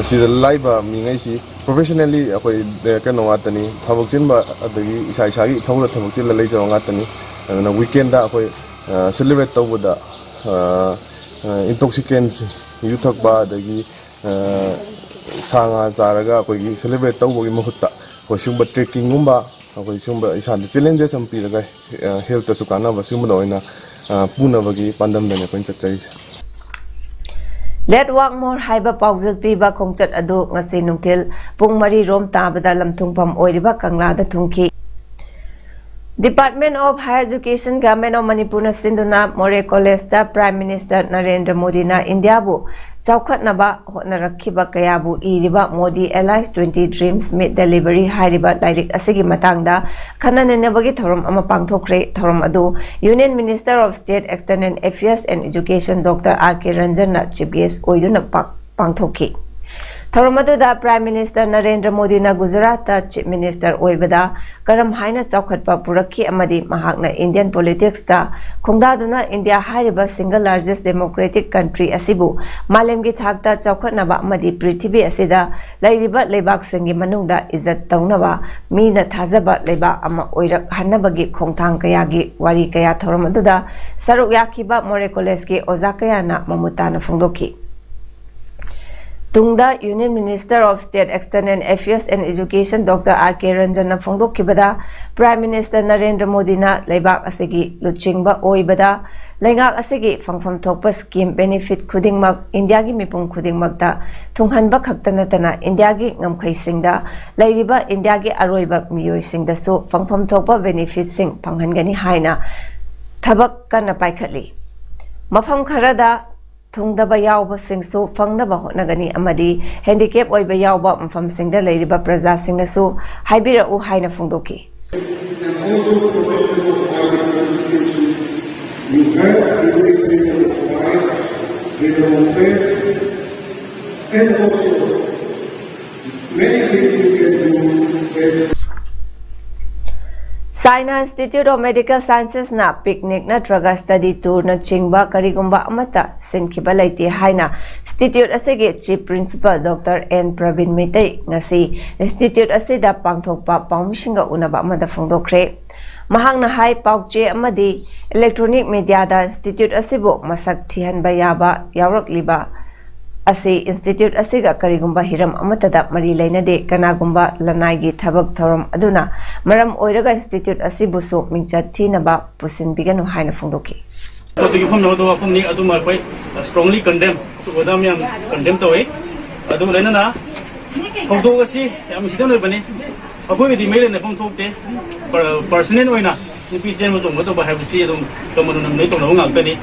ꯁꯤꯗ ꯂꯥꯛꯏꯕ ꯃꯤꯉꯩꯁꯤ ꯄ꯭ꯔꯣꯐꯦꯁꯅꯦꯜꯂꯤ ꯑꯩꯈꯣꯏ ꯀꯩꯅꯣ ꯉꯥꯛꯇꯅꯤ, ꯊꯕꯛ ꯆꯤꯟꯕ ꯑꯗꯒꯤ ꯏꯁꯥ ꯏꯁꯥꯒꯤ ꯏꯊꯧꯗ ꯊꯕꯛ ꯆꯤꯜꯂ ꯂꯩꯖꯕ ꯉꯥꯛꯇꯅꯤ꯫ ꯑꯗꯨꯅ ꯋꯤꯀꯦꯟꯗ ꯑꯩꯈꯣꯏ ꯁꯦꯂꯦꯕ꯭ꯔꯦꯠ ꯇꯧꯕꯗ ꯏꯟꯇꯣꯛꯁꯤꯀꯦꯟꯁ, ꯌꯨ ꯊꯛꯄ ꯑꯗꯒꯤ ꯁꯥ ꯉꯥ ꯆꯥꯔꯒ ꯑꯩꯈꯣꯏꯒꯤ ꯁꯦꯂꯦꯕ꯭ꯔꯦꯠ ꯇꯧꯕꯒꯤ ꯃꯍꯨꯠꯇ ꯑꯩꯈꯣꯏ ꯁꯤꯒꯨꯝꯕ ꯇ꯭ꯔꯦꯛꯀꯤꯡꯒꯨꯝꯕ, ꯑꯩꯈꯣꯏ ꯁꯤꯒꯨꯝꯕ ꯏꯁꯥꯗ ꯆꯦꯂꯦꯟꯖꯦꯁ ꯑꯃ ꯄꯤꯔꯒ, ꯍꯦꯜꯠꯇꯁꯨ ꯀꯥꯟꯅꯕ ꯁꯤꯒꯨꯝꯕꯗ ꯑꯣꯏꯅ, ꯑ, ꯄꯨꯅꯕꯒꯤ ꯄꯥꯟꯗꯝꯗꯅꯤ ꯑꯩꯈꯣꯏꯅ ꯆꯠꯆꯔꯤꯁꯦ꯫ Let Walk More ꯍꯥꯏꯕ ꯄꯥꯎꯖꯦꯜ ꯄꯤꯕ ꯈꯣꯡꯆꯠ ꯑꯗꯨ ꯉꯁꯤ ꯅꯨꯡꯊꯤꯜ ꯄꯨꯡ ꯃꯔꯤ ꯔꯣꯝ ꯇꯥꯕꯗ ꯂꯝꯊꯨꯡꯐꯝ ꯑꯣꯏꯔꯤꯕ ꯀꯪꯂꯥꯗ ꯊꯨꯡꯈꯤ꯫ Department of Higher Education, Government of ꯃꯅꯤꯄꯨꯔꯅ ꯁꯤꯟꯗꯨꯅ ꯃꯣꯔꯦ ꯀꯣꯂꯦꯖꯇ Prime Minister ꯅꯔꯦꯟꯗ꯭ꯔ ꯃꯣꯗꯤꯅ ꯏꯟꯗꯤꯌꯥꯕꯨ ꯆꯥꯎꯈꯠꯅꯕ ꯍꯣꯠꯅꯔꯛꯈꯤꯕ ꯀꯌꯥꯕꯨ ꯏꯔꯤꯕ Modi Allies twenty Dreams Meet the Library ꯍꯥꯏꯔꯤꯕ ꯂꯥꯏꯔꯤꯛ ꯑꯁꯤꯒꯤ ꯃꯇꯥꯡꯗ ꯈꯟꯅ ꯅꯩꯅꯕꯒꯤ ꯊꯧꯔꯝ ꯑꯃ ꯄꯥꯡꯊꯣꯛꯈ꯭ꯔꯦ꯫ ꯊꯧꯔꯝ ꯑꯗꯨ Union Minister of State External Affairs and Education Doctor R K Ranjanꯅ chief guest ꯑꯣꯏꯗꯨꯅ ꯄꯥꯡ-, ꯄꯥꯡꯊꯣꯛꯈꯤ꯫ ꯊꯧꯔꯝ ꯑꯗꯨꯗ Prime Minister ꯅꯔꯦꯟꯗ꯭ꯔ ꯃꯣꯗꯤꯅ ꯒꯨꯖꯔꯥꯠꯇ Chief Minister ꯑꯣꯏꯕꯗ ꯀꯔꯝ ꯍꯥꯏꯅ ꯆꯥꯎꯈꯠꯄ ꯄꯨꯔꯛꯈꯤ ꯑꯃꯗꯤ ꯃꯍꯥꯛꯅ Indian politicsꯇ ꯈꯣꯡꯗꯥꯗꯨꯅ ꯏꯟꯗꯤꯌꯥ ꯍꯥꯏꯔꯤꯕ single largest democratic country ꯑꯁꯤꯕꯨ ꯃꯥꯂꯦꯝꯒꯤ ꯊꯥꯛꯇ ꯆꯥꯎꯈꯠꯅꯕ ꯑꯃꯗꯤ ꯄ꯭ꯔꯤꯊꯤꯕꯤ ꯑꯁꯤꯗ ꯂꯩꯔꯤꯕ ꯂꯩꯕꯥꯛꯁꯤꯡꯒꯤ ꯃꯅꯨꯡꯗ ꯏꯖꯠ ꯇꯧꯅꯕ, ꯃꯤꯅ ꯊꯥꯖꯕ ꯂꯩꯕꯥꯛ ꯑꯃ ꯑꯣꯏꯔꯛꯍꯟꯅꯕꯒꯤ ꯈꯣꯡꯊꯥꯡ ꯀꯌꯥꯒꯤ ꯋꯥꯔꯤ ꯀꯌꯥ ꯊꯧꯔꯝ ꯑꯗꯨꯗ ꯁꯔꯨꯛ ꯌꯥꯈꯤꯕ ꯃꯣꯔꯦ ꯀꯣꯂꯦꯖꯀꯤ ꯑꯣꯖꯥ ꯀꯌꯥꯅ ꯃꯃꯨꯠ ꯇꯥꯅ ꯐꯣꯡꯗꯣꯛꯈꯤ꯫ ꯇꯨꯡꯗ Union Minister of State External Affairs and Education Doctor R K Ranjanꯅ ꯐꯣꯡꯗꯣꯛꯈꯤꯕꯗ, Prime Minister Narendra ꯃꯣꯗꯤꯅ ꯂꯩꯕꯥꯛ ꯑꯁꯤꯒꯤ ꯂꯨꯆꯤꯡꯕ ꯑꯣꯏꯕꯗ ꯂꯩꯉꯥꯛ ꯑꯁꯤꯒꯤ ꯐꯪꯐꯝ ꯊꯣꯛꯄ scheme benefit ꯈꯨꯗꯤꯡꯃꯛ ꯏꯟꯗꯤꯌꯥꯒꯤ ꯃꯤꯄꯨꯝ ꯈꯨꯗꯤꯡꯃꯛꯇ ꯊꯨꯡꯍꯟꯕ ꯈꯛꯇ ꯅꯠꯇꯅ ꯏꯟꯗꯤꯌꯥꯒꯤ ꯉꯝꯈꯩꯁꯤꯡꯗ ꯂꯩꯔꯤꯕ ꯏꯟꯗꯤꯌꯥꯒꯤ ꯑꯔꯣꯏꯕ ꯃꯤꯑꯣꯏꯁꯤꯡꯗꯁꯨ ꯐꯪꯐꯝ ꯊꯣꯛꯄ benefitꯁꯤꯡ ꯐꯪꯍꯟꯒꯅꯤ ꯍꯥꯏꯅ ꯊꯕꯛ ꯀꯟꯅ ꯄꯥꯏꯈꯠꯂꯤ꯫ ꯃꯐꯝ ꯈꯔꯗ ꯊꯨꯡꯗꯕ ꯌꯥꯎꯕꯁꯤꯡꯁꯨ ꯐꯪꯅꯕ ꯍꯣꯠꯅꯒꯅꯤ ꯑꯃꯗꯤ handicap ꯑꯣꯏꯕ ꯌꯥꯎꯕ ꯃꯐꯝꯁꯤꯡꯗ ꯂꯩꯔꯤꯕ ꯄ꯭ꯔꯖꯥꯁꯤꯡꯅꯁꯨ ꯍꯥꯏꯕꯤꯔꯛꯎ ꯍꯥꯏꯅ ꯐꯣꯡꯗꯣꯛꯈꯤ꯫ And also protection of private institutions. You have the freedom of right, freedom of press, and also many things you can do as Saina Institute of Medical Sciencesꯅ picnic ꯅꯠꯇ꯭ꯔꯒ study tourꯅꯆꯤꯡꯕ ꯀꯔꯤꯒꯨꯝꯕ ꯑꯃꯠꯇ ꯁꯤꯟꯈꯤꯕ ꯂꯩꯇꯦ ꯍꯥꯏꯅ institute ꯑꯁꯤꯒꯤ Chief Principal Doctor N Praveen Meitei ꯉꯁꯤ institute ꯑꯁꯤꯗ ꯄꯥꯡꯊꯣꯛꯄ ꯄꯥꯎꯃꯤꯁꯤꯡꯒ ꯎꯅꯕ ꯑꯃꯗ ꯐꯣꯡꯗꯣꯛꯈ꯭ꯔꯦ꯫ ꯃꯍꯥꯛꯅ ꯍꯥꯏ, ꯄꯥꯎꯆꯦ ꯑꯃꯗꯤ electronic mediaꯗ institute ꯑꯁꯤꯕꯨ ꯃꯁꯛ ꯊꯤꯍꯟꯕ ꯌꯥꯕ ꯌꯥꯎꯔꯛꯂꯤꯕ ꯑꯁꯤ ꯏꯟꯁꯇꯤꯇ꯭ꯌꯨꯠ ꯑꯁꯤꯒ ꯀꯔꯤꯒꯨꯝꯕ ꯍꯤꯔꯝ ꯑꯃꯠꯇꯗ ꯃꯔꯤ ꯂꯩꯅꯗꯦ꯫ ꯀꯅꯥꯒꯨꯝꯕ ꯂꯅꯥꯏꯒꯤ ꯊꯕꯛ ꯊꯧꯔꯝ ꯑꯗꯨꯅ ꯃꯔꯝ ꯑꯣꯏꯔꯒ ꯏꯟꯁꯇꯤꯇ꯭ꯌꯨꯠ ꯑꯁꯤꯕꯨꯁꯨ ꯃꯤꯡꯆꯠ ꯊꯤꯅꯕ ꯄꯨꯁꯤꯟꯕꯤꯒꯅꯨ ꯍꯥꯏꯅ ꯐꯣꯡꯗꯣꯛꯈꯤ꯫ ꯄꯣꯠꯇꯨꯒꯤ ꯋꯥꯐꯝ ꯂꯧꯗꯕ ꯋꯥꯐꯝꯅꯤ, ꯑꯗꯨꯃ ꯑꯩꯈꯣꯏ strongly condemn, ꯑꯣꯖꯥ ꯃꯌꯥꯝ condemn ꯇꯧꯏ꯫ ꯑꯗꯨꯒ ꯂꯣꯏꯅꯅ ꯊꯧꯗꯣꯛ ꯑꯁꯤ ꯌꯥꯝ ꯁꯤꯖꯟ ꯑꯣꯏꯕꯅꯤ꯫ ꯑꯩꯈꯣꯏꯒꯤꯗꯤ ꯃꯩ ꯂꯩꯅꯐꯝ ꯊꯣꯛꯇꯦ꯫ ꯄꯔ-, ꯄꯔꯁꯅꯦꯜ ꯑꯣꯏꯅ ꯅꯨꯄꯤ ꯆꯦꯟꯕ ꯆꯣꯡꯕ ꯇꯧꯕ ꯍꯥꯏꯕꯁꯤ ꯑꯗꯨꯝ ꯀꯃꯟ ꯑꯣꯏꯅ ꯂꯣꯏ ꯇꯧꯅꯕ ꯉꯥꯛꯇꯅꯤ꯫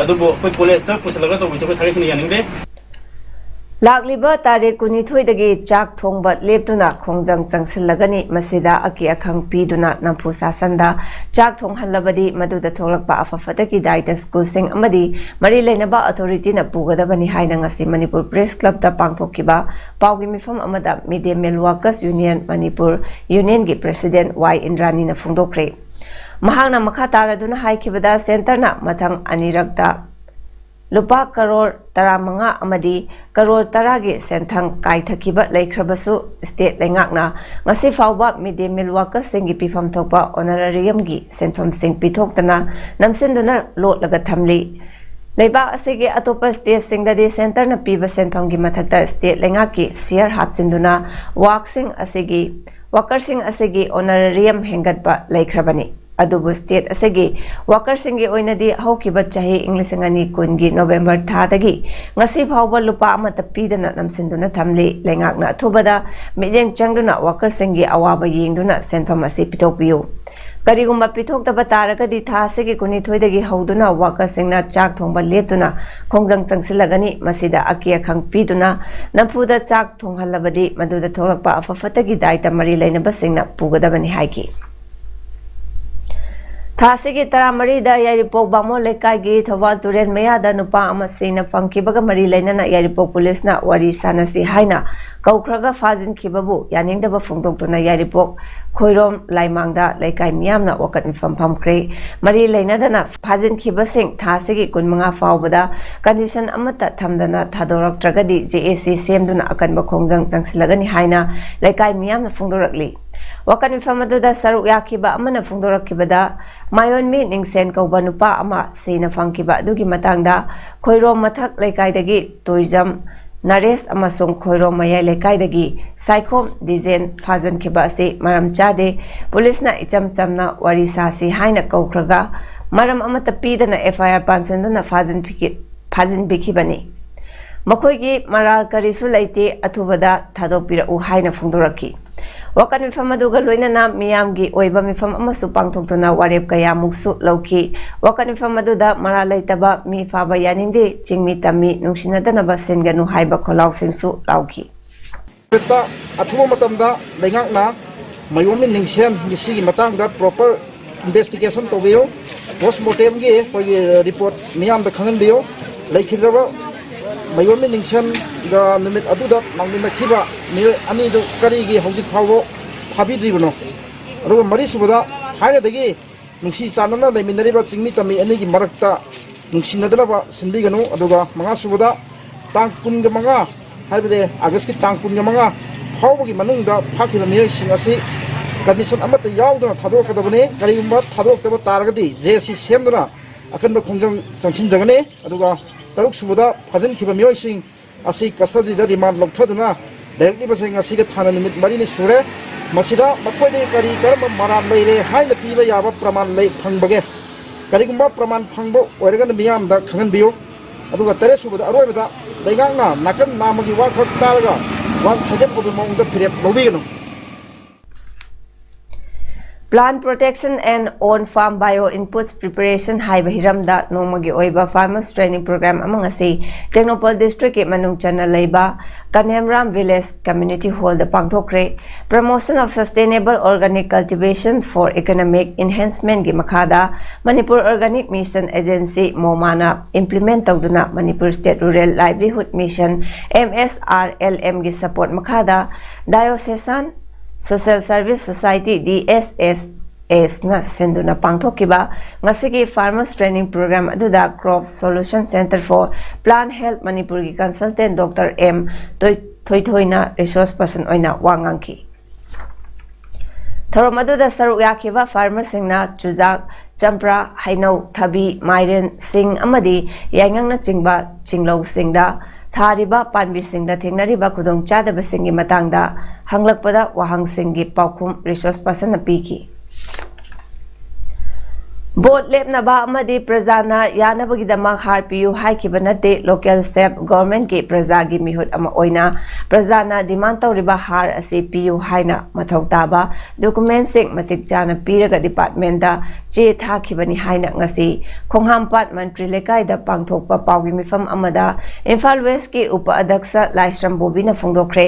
ꯑꯗꯨꯕꯨ ꯑꯩꯈꯣꯏ ꯀꯣꯂꯦꯖꯇ ꯄꯨꯁꯤꯜꯂꯒ ꯇꯧꯕꯁꯤ ꯑꯩꯈꯣꯏ ꯊꯥꯒꯠ ꯁꯦꯡꯅ ꯌꯥꯅꯤꯡꯗꯦ꯫ ꯂꯥꯛꯂꯤꯕ ꯇꯥꯔꯤꯛ ꯀꯨꯟꯅꯤꯊꯣꯏꯗꯒꯤ ꯆꯥꯛ ꯊꯣꯡꯕ ꯂꯦꯞꯇꯨꯅ ꯈꯣꯡꯖꯪ ꯆꯪꯁꯤꯜꯂꯒꯅꯤ꯫ ꯃꯁꯤꯗ ꯑꯀꯤ ꯑꯈꯪ ꯄꯤꯗꯨꯅ ꯅꯝꯐꯨ ꯁꯥꯁꯟꯗ ꯆꯥꯛ ꯊꯣꯡꯍꯜꯂꯕꯗꯤ ꯃꯗꯨꯗ ꯊꯣꯛꯂꯛꯄ ꯑꯐ ꯐꯠꯇꯒꯤ ꯗꯥꯏꯇ ꯁ꯭ꯀꯨꯜꯁꯤꯡ ꯑꯃꯗꯤ ꯃꯔꯤ ꯂꯩꯅꯕ ꯑꯣꯊꯣꯔꯤꯇꯤꯅ ꯄꯨꯒꯗꯕꯅꯤ ꯍꯥꯏꯅ ꯉꯁꯤ ꯃꯅꯤꯄꯨꯔ ꯄ꯭ꯔꯦꯁ ꯀ꯭ꯂꯕꯇ ꯄꯥꯡꯊꯣꯛꯈꯤꯕ ꯄꯥꯎꯒꯤ ꯃꯤꯐꯝ ꯑꯃꯗ Mid Day Meal Workers Union Manipur Unionꯒꯤ ꯄ꯭ꯔꯦꯁꯤꯗꯦꯟꯠ ꯋꯥꯏ ꯏꯟꯗ꯭ꯔꯥꯅꯤꯅ ꯐꯣꯡꯗꯣꯛꯈ꯭ꯔꯦ꯫ ꯃꯍꯥꯛꯅ ꯃꯈꯥ ꯇꯥꯔꯗꯨꯅ ꯍꯥꯏꯈꯤꯕꯗ, ꯁꯦꯟꯇꯔꯅ ꯃꯊꯪ ꯑꯅꯤꯔꯛꯇ ꯂꯨꯄꯥ ꯀꯔꯣꯔ ꯇꯔꯥꯃꯉꯥ ꯑꯃꯗꯤ ꯀꯔꯣꯔ ꯇꯔꯥꯒꯤ ꯁꯦꯟꯊꯪ ꯀꯥꯏꯊꯈꯤꯕ ꯂꯩꯈ꯭ꯔꯕꯁꯨ, ꯁ꯭ꯇꯦꯠ ꯂꯩꯉꯥꯛꯅ ꯉꯁꯤ ꯐꯥꯎꯕ Mid Day Meal Workersꯁꯤꯡꯒꯤ ꯄꯤꯐꯝ ꯊꯣꯛꯄ ꯑꯣꯅꯔꯦꯔꯤꯌꯝꯒꯤ ꯁꯦꯟꯐꯝꯁꯤꯡ ꯄꯤꯊꯣꯛꯇꯅ ꯅꯝꯁꯤꯟꯗꯨꯅ ꯂꯣꯠꯂꯒ ꯊꯝꯂꯤ꯫ ꯂꯩꯕꯥꯛ ꯑꯁꯤꯒꯤ ꯑꯇꯣꯞꯄ ꯁ꯭ꯇꯦꯠꯁꯤꯡꯗꯗꯤ ꯁꯦꯟꯇꯔꯅ ꯄꯤꯕ ꯁꯦꯟꯐꯝꯒꯤ ꯃꯊꯛꯇ ꯁ꯭ꯇꯦꯠ ꯂꯩꯉꯥꯛꯀꯤ ꯁꯤꯌꯔ ꯍꯥꯞꯆꯤꯟꯗꯨꯅ ꯋꯥꯛꯁꯤꯡ ꯑꯁꯤꯒꯤ, ꯋꯥꯀꯔꯁꯤꯡ ꯑꯁꯤꯒꯤ ꯑꯣꯅꯔꯦꯔꯤꯌꯝ ꯍꯦꯟꯒꯠꯄ ꯂꯩꯈ꯭ꯔꯕꯅꯤ꯫ ꯑꯗꯨꯕꯨ ꯁ꯭ꯇꯦꯠ ꯑꯁꯤꯒꯤ ꯋꯥꯀꯔꯁꯤꯡꯒꯤ ꯑꯣꯏꯅꯗꯤ ꯍꯧꯈꯤꯕ ꯆꯍꯤ ꯏꯪ ꯂꯤꯁꯤꯡ ꯑꯅꯤ ꯀꯨꯟꯒꯤ ꯅꯣꯕꯦꯝꯕꯔ ꯊꯥꯗꯒꯤ ꯉꯁꯤ ꯐꯥꯎꯕ ꯂꯨꯄꯥ ꯑꯃꯠꯇ ꯄꯤꯗꯅ ꯅꯝꯁꯤꯟꯗꯨꯅ ꯊꯝꯂꯤ꯫ ꯂꯩꯉꯥꯛꯅ ꯑꯊꯨꯕꯗ ꯃꯤꯠꯌꯦꯡ ꯆꯪꯗꯨꯅ ꯋꯥꯀꯔꯁꯤꯡꯒꯤ ꯑꯋꯥꯕ ꯌꯦꯡꯗꯨꯅ ꯁꯦꯟꯐꯝ ꯑꯁꯤ ꯄꯤꯊꯣꯛꯄꯤꯌꯨ꯫ ꯀꯔꯤꯒꯨꯝꯕ ꯄꯤꯊꯣꯛꯇꯕ ꯇꯥꯔꯒꯗꯤ ꯊꯥ ꯑꯁꯤꯒꯤ ꯀꯨꯟꯅꯤꯊꯣꯏꯗꯒꯤ ꯍꯧꯗꯨꯅ ꯋꯥꯀꯔꯁꯤꯡꯅ ꯆꯥꯛ ꯊꯣꯡꯕ ꯂꯦꯞꯇꯨꯅ ꯈꯣꯡꯖꯪ ꯆꯪꯁꯤꯜꯂꯒꯅꯤ꯫ ꯃꯁꯤꯗ ꯑꯀꯤ ꯑꯈꯪ ꯄꯤꯗꯨꯅ ꯅꯝꯐꯨꯗ ꯆꯥꯛ ꯊꯣꯡꯍꯜꯂꯕꯗꯤ ꯃꯗꯨꯗ ꯊꯣꯛꯂꯛꯄ ꯑꯐ ꯐꯠꯇꯒꯤ ꯗꯥꯏꯇ ꯃꯔꯤ ꯂꯩꯅꯕꯁꯤꯡꯅ ꯄꯨꯒꯗꯕꯅꯤ ꯍꯥꯏꯈꯤ꯫ ꯊꯥ ꯑꯁꯤꯒꯤ ꯇꯔꯥꯃꯔꯤꯗ ꯌꯥꯏꯔꯤꯄꯣꯛ ꯕꯥꯃꯣꯟ ꯂꯩꯀꯥꯏꯒꯤ ꯊꯧꯕꯥꯜ ꯇꯨꯔꯦꯜ ꯃꯌꯥꯗ ꯅꯨꯄꯥ ꯑꯃ ꯁꯤꯅ ꯐꯪꯈꯤꯕꯒ ꯃꯔꯤ ꯂꯩꯅꯅ ꯌꯥꯏꯔꯤꯄꯣꯛ ꯄꯨꯂꯤꯁꯅ ꯋꯥꯔꯤ ꯁꯥꯟꯅꯁꯤ ꯍꯥꯏꯅ ꯀꯧꯈ꯭ꯔꯒ ꯐꯥꯖꯤꯟꯈꯤꯕꯕꯨ ꯌꯥꯅꯤꯡꯗꯕ ꯐꯣꯡꯗꯣꯛꯇꯨꯅ ꯌꯥꯏꯔꯤꯄꯣꯛ ꯈꯣꯏꯔꯣꯝ ꯂꯥꯏꯃꯥꯡꯗ ꯂꯩꯀꯥꯏ ꯃꯤꯌꯥꯝꯅ ꯋꯥꯀꯠ ꯃꯤꯐꯝ ꯐꯝꯈ꯭ꯔꯦ꯫ ꯃꯔꯤ ꯂꯩꯅꯗꯅ ꯐꯥꯖꯤꯟꯈꯤꯕꯁꯤꯡ ꯊꯥ ꯑꯁꯤꯒꯤ ꯀꯨꯟꯃꯉꯥ ꯐꯥꯎꯕꯗ ꯀꯟꯗꯤꯁꯟ ꯑꯃꯠꯇ ꯊꯝꯗꯅ ꯊꯥꯗꯣꯔꯛꯇ꯭ꯔꯒꯗꯤ ꯖꯦ ꯑꯦ ꯁꯤ ꯁꯦꯝꯗꯨꯅ ꯑꯀꯟꯕ ꯈꯣꯡꯖꯪ ꯆꯪꯁꯤꯜꯂꯒꯅꯤ ꯍꯥꯏꯅ ꯂꯩꯀꯥꯏ ꯃꯤꯌꯥꯝꯅ ꯐꯣꯡꯗꯣꯔꯛꯂꯤ꯫ ꯋꯥꯀꯠ ꯃꯤꯐꯝ ꯑꯗꯨꯗ ꯁꯔꯨꯛ ꯌꯥꯈꯤꯕ ꯑꯃꯅ ꯐꯣꯡꯗꯣꯔꯛꯈꯤꯕꯗ, ꯃꯥꯏꯑꯣꯟꯃꯤ ꯅꯤꯡꯁꯦꯟ ꯀꯧꯕ ꯅꯨꯄꯥ ꯑꯃ ꯁꯤꯅ ꯐꯪꯈꯤꯕ ꯑꯗꯨꯒꯤ ꯃꯇꯥꯡꯗ ꯈꯣꯏꯔꯣꯝ ꯃꯊꯛ ꯂꯩꯀꯥꯏꯗꯒꯤ ꯇꯣꯏꯖꯝ ꯅꯔꯦꯁ ꯑꯃꯁꯨꯡ ꯈꯣꯏꯔꯣꯝ ꯃꯌꯥꯏ ꯂꯩꯀꯥꯏꯗꯒꯤ ꯁꯥꯏꯈꯣꯝ ꯗꯤꯖꯦꯟ ꯐꯥꯖꯤꯟꯈꯤꯕ ꯑꯁꯤ ꯃꯔꯝ ꯆꯥꯗꯦ꯫ ꯄꯨꯂꯤꯁꯅ ꯏꯆꯝ ꯆꯝꯅ ꯋꯥꯔꯤ ꯁꯥꯁꯤ ꯍꯥꯏꯅ ꯀꯧꯈ꯭ꯔꯒ, ꯃꯔꯝ ꯑꯃꯠꯇ ꯄꯤꯗꯅ F I R ꯄꯥꯟꯁꯤꯟꯗꯨꯅ ꯐꯥꯖꯤꯟꯕꯤꯈꯤ-, ꯐꯥꯖꯤꯟꯕꯤꯈꯤꯕꯅꯤ꯫ ꯃꯈꯣꯏꯒꯤ ꯃꯔꯥꯜ ꯀꯔꯤꯁꯨ ꯂꯩꯇꯦ, ꯑꯊꯨꯕꯗ ꯊꯥꯗꯣꯛꯄꯤꯔꯛꯎ ꯍꯥꯏꯅ ꯐꯣꯡꯗꯣꯔꯛꯈꯤ꯫ ꯋꯥꯀꯠ ꯃꯤꯐꯝ ꯑꯗꯨꯒ ꯂꯣꯏꯅꯅ ꯃꯤꯌꯥꯝꯒꯤ ꯑꯣꯏꯕ ꯃꯤꯐꯝ ꯑꯃꯁꯨ ꯄꯥꯡꯊꯣꯛꯇꯨꯅ ꯋꯥꯔꯦꯞ ꯀꯌꯥꯃꯨꯛꯁꯨ ꯂꯧꯈꯤ꯫ ꯋꯥꯀꯠ ꯃꯤꯐꯝ ꯑꯗꯨꯗ ꯃꯔꯥꯜ ꯂꯩꯇꯕ ꯃꯤ ꯐꯥꯕ ꯌꯥꯅꯤꯡꯗꯦ, ꯆꯤꯡꯃꯤ ꯇꯝꯃꯤ ꯅꯨꯡꯁꯤꯅꯗꯅꯕ ꯁꯤꯟꯒꯅꯨ ꯍꯥꯏꯕ ꯈꯣꯜꯂꯥꯎꯁꯤꯡꯁꯨ ꯂꯥꯎꯈꯤ꯫ ꯍꯦꯛꯇ ꯑꯊꯨꯕ ꯃꯇꯝꯗ ꯂꯩꯉꯥꯛꯅ ꯃꯥꯏꯑꯣꯟꯃꯤ ꯅꯤꯡꯁꯦꯟꯒꯤ ꯁꯤꯒꯤ ꯃꯇꯥꯡꯗ proper investigation ꯇꯧꯕꯤꯌꯨ꯫ Post mortemꯒꯤ ꯑꯩꯈꯣꯏꯒꯤ report ꯃꯤꯌꯥꯝꯗ ꯈꯪꯍꯟꯕꯤꯌꯨ꯫ ꯂꯩꯈꯤꯗ꯭ꯔꯕ ꯃꯥꯏꯑꯣꯟꯃꯤ ꯅꯤꯡꯁꯦꯟꯒ ꯅꯨꯃꯤꯠ ꯑꯗꯨꯗ ꯂꯥꯛꯃꯤꯟꯅꯈꯤꯕ ꯃꯤꯑꯣꯏ ꯑꯅꯤꯗꯨ ꯀꯔꯤꯒꯤ ꯍꯧꯖꯤꯛ ꯐꯥꯎꯕ ꯐꯥꯕꯤꯗ꯭ꯔꯤꯕꯅꯣ? ꯑꯗꯨꯒ ꯃꯔꯤꯁꯨꯕꯗ, ꯊꯥꯏꯅꯗꯒꯤ ꯅꯨꯡꯁꯤ ꯆꯥꯟꯅꯅ ꯂꯩꯃꯤꯟꯅꯔꯤꯕ ꯆꯤꯡꯃꯤ ꯇꯝꯃꯤ ꯑꯅꯤꯒꯤ ꯃꯔꯛꯇ ꯅꯨꯡꯁꯤꯅꯗꯅꯕ ꯁꯤꯟꯕꯤꯒꯅꯨ꯫ ꯑꯗꯨꯒ ꯃꯉꯥꯁꯨꯕꯗ, ꯇꯥꯡ ꯀꯨꯟꯒ ꯃꯉꯥ, ꯍꯥꯏꯕꯗꯤ Augustꯀꯤ ꯇꯥꯡ ꯀꯨꯟꯒ ꯃꯉꯥ ꯐꯥꯎꯕꯒꯤ ꯃꯅꯨꯡꯗ ꯐꯥꯈꯤꯕ ꯃꯤꯑꯣꯏꯁꯤꯡ ꯑꯁꯤ condition ꯑꯃꯠꯇ ꯌꯥꯎꯗꯅ ꯊꯥꯗꯣꯔꯛꯀꯗꯕꯅꯤ꯫ ꯀꯔꯤꯒꯨꯝꯕ ꯊꯥꯗꯣꯔꯛꯇꯕ ꯇꯥꯔꯒꯗꯤ J C ꯁꯦꯝꯗꯨꯅ ꯑꯀꯟꯕ ꯈꯣꯡꯖꯪ ꯆꯪꯁꯤꯟꯖꯒꯅꯤ꯫ ꯑꯗꯨꯒ ꯇꯔꯨꯛꯁꯨꯕꯗ, ꯐꯥꯖꯤꯟꯈꯤꯕ ꯃꯤꯑꯣꯏꯁꯤꯡ ꯑꯁꯤ custodyꯗ remand ꯂꯧꯊꯗꯨꯅ ꯂꯩꯔꯛꯂꯤꯕꯁꯤꯡ ꯑꯁꯤꯒ ꯊꯥꯅ ꯅꯨꯃꯤꯠ ꯃꯔꯤꯅꯤ ꯁꯨꯔꯦ꯫ ꯃꯁꯤꯗ ꯃꯈꯣꯏꯗꯒꯤ ꯀꯔꯤ ꯀꯔꯝꯕ ꯃꯔꯥꯜ ꯂꯩꯔꯦ ꯍꯥꯏꯅ ꯄꯤꯕ ꯌꯥꯕ ꯄ꯭ꯔꯃꯥꯟ ꯂꯩ, ꯐꯪꯕꯒꯦ? ꯀꯔꯤꯒꯨꯝꯕ ꯄ꯭ꯔꯃꯥꯟ ꯐꯪꯕ ꯑꯣꯏꯔꯒꯅ ꯃꯤꯌꯥꯝꯗ ꯈꯪꯍꯟꯕꯤꯌꯨ꯫ ꯑꯗꯨꯒ ꯇꯔꯦꯠꯁꯨꯕꯗ, ꯑꯔꯣꯏꯕꯗ, ꯂꯩꯉꯥꯛꯅ ꯅꯥꯀꯟ ꯅꯥꯝꯃꯒꯤ ꯋꯥ ꯈꯛ ꯇꯥꯔꯒ ꯋꯥ ꯁꯥꯖꯦꯞ ꯑꯣꯏꯕ ꯃꯑꯣꯡꯗ ꯐꯤꯔꯦꯞ ꯂꯧꯕꯤꯒꯅꯨ꯫ Plant Protection and On Farm Bio Inputs Preparation ꯍꯥꯏꯕ ꯍꯤꯔꯝꯗ ꯅꯣꯡꯃꯒꯤ ꯑꯣꯏꯕ farmers training program ꯑꯃ ꯉꯁꯤ ꯇꯦꯡꯅꯧꯄꯜ districtꯀꯤ ꯃꯅꯨꯡ ꯆꯟꯅ ꯂꯩꯕ ꯀꯅꯦꯝꯔꯥꯝ village community hallꯗ ꯄꯥꯡꯊꯣꯛꯈ꯭ꯔꯦ꯫ Promotion of Sustainable Organic Cultivation for Economic Enhancementꯀꯤ ꯃꯈꯥꯗ Manipur Organic Mission Agency, MOMAꯅ implement ꯇꯧꯗꯨꯅ Manipur State Rural Livelihood Mission, M S R L Mꯒꯤ support ꯃꯈꯥꯗ Diocesan Social Service Society, D S S S ꯅ ꯁꯤꯟꯗꯨꯅ ꯄꯥꯡꯊꯣꯛꯈꯤꯕ ꯉꯁꯤꯒꯤ farmers training program ꯑꯗꯨꯗ Crop Solution Center for Plant Health ꯃꯅꯤꯄꯨꯔꯒꯤ consultant Doctor M ꯊꯣꯏ-, ꯊꯣꯏꯊꯣꯏꯅ resource person ꯑꯣꯏꯅ ꯋꯥ ꯉꯥꯡꯈꯤ꯫ ꯊꯧꯔꯝ ꯑꯗꯨꯗ ꯁꯔꯨꯛ ꯌꯥꯈꯤꯕ ꯐꯥꯔꯃꯔꯁꯤꯡꯅ ꯆꯨꯖꯥꯛ, ꯆꯝꯄ꯭ꯔꯥ, ꯍꯩꯅꯧ, ꯊꯕꯤ, ꯃꯥꯏꯔꯦꯟ, ꯁꯤꯡ ꯑꯃꯗꯤ ꯌꯥꯏꯉꯪꯅꯆꯤꯡꯕ ꯆꯤꯡꯂꯧꯁꯤꯡꯗ ꯊꯥꯔꯤꯕ ꯄꯥꯝꯕꯤꯁꯤꯡꯗ ꯊꯦꯡꯅꯔꯤꯕ ꯈꯨꯗꯣꯡꯆꯥꯗꯕꯁꯤꯡꯒꯤ ꯃꯇꯥꯡꯗ ꯍꯪꯂꯛꯄꯗ ꯋꯥꯍꯪꯁꯤꯡꯒꯤ ꯄꯥꯎꯈꯨꯝ ꯔꯤꯁꯣꯔꯁ ꯄꯥꯔꯁꯟꯅ ꯄꯤꯈꯤ꯫ ꯚꯣꯠ ꯂꯦꯞꯅꯕ ꯑꯃꯗꯤ ꯄ꯭ꯔꯖꯥꯅ ꯌꯥꯅꯕꯒꯤꯗꯃꯛ ꯍꯥꯔ ꯄꯤꯌꯨ ꯍꯥꯏꯈꯤꯕ ꯅꯠꯇꯦ꯫ ꯂꯣꯀꯦꯜ ꯁꯦꯜꯐ ꯒꯚꯔꯟꯃꯦꯟꯠꯀꯤ ꯄ꯭ꯔꯖꯥꯒꯤ ꯃꯤꯍꯨꯠ ꯑꯃ ꯑꯣꯏꯅ ꯄ꯭ꯔꯖꯥꯅ ꯗꯤꯃꯥꯟ ꯇꯧꯔꯤꯕ ꯍꯥꯔ ꯑꯁꯤ ꯄꯤꯌꯨ ꯍꯥꯏꯅ ꯃꯊꯧ ꯇꯥꯕ ꯗꯣꯀꯨꯃꯦꯟꯠꯁꯤꯡ ꯃꯇꯤꯛ ꯆꯥꯅ ꯄꯤꯔꯒ ꯗꯤꯄꯥꯔꯠꯃꯦꯟꯠꯇ ꯆꯦ ꯊꯥꯈꯤꯕꯅꯤ ꯍꯥꯏꯅ ꯉꯁꯤ ꯈꯣꯡꯍꯥꯝꯄꯥꯠ ꯃꯟꯇ꯭ꯔꯤ ꯂꯩꯀꯥꯏꯗ ꯄꯥꯡꯊꯣꯛꯄ ꯄꯥꯎꯒꯤ ꯃꯤꯐꯝ ꯑꯃꯗ ꯏꯝꯐꯥꯜ ꯋꯦꯁ꯭ꯠꯀꯤ ꯎꯄ ꯑꯗ꯭ꯌꯛꯁ ꯂꯥꯏꯁ꯭ꯔꯝ ꯕꯣꯕꯤꯅ ꯐꯣꯡꯗꯣꯛꯈ꯭ꯔꯦ꯫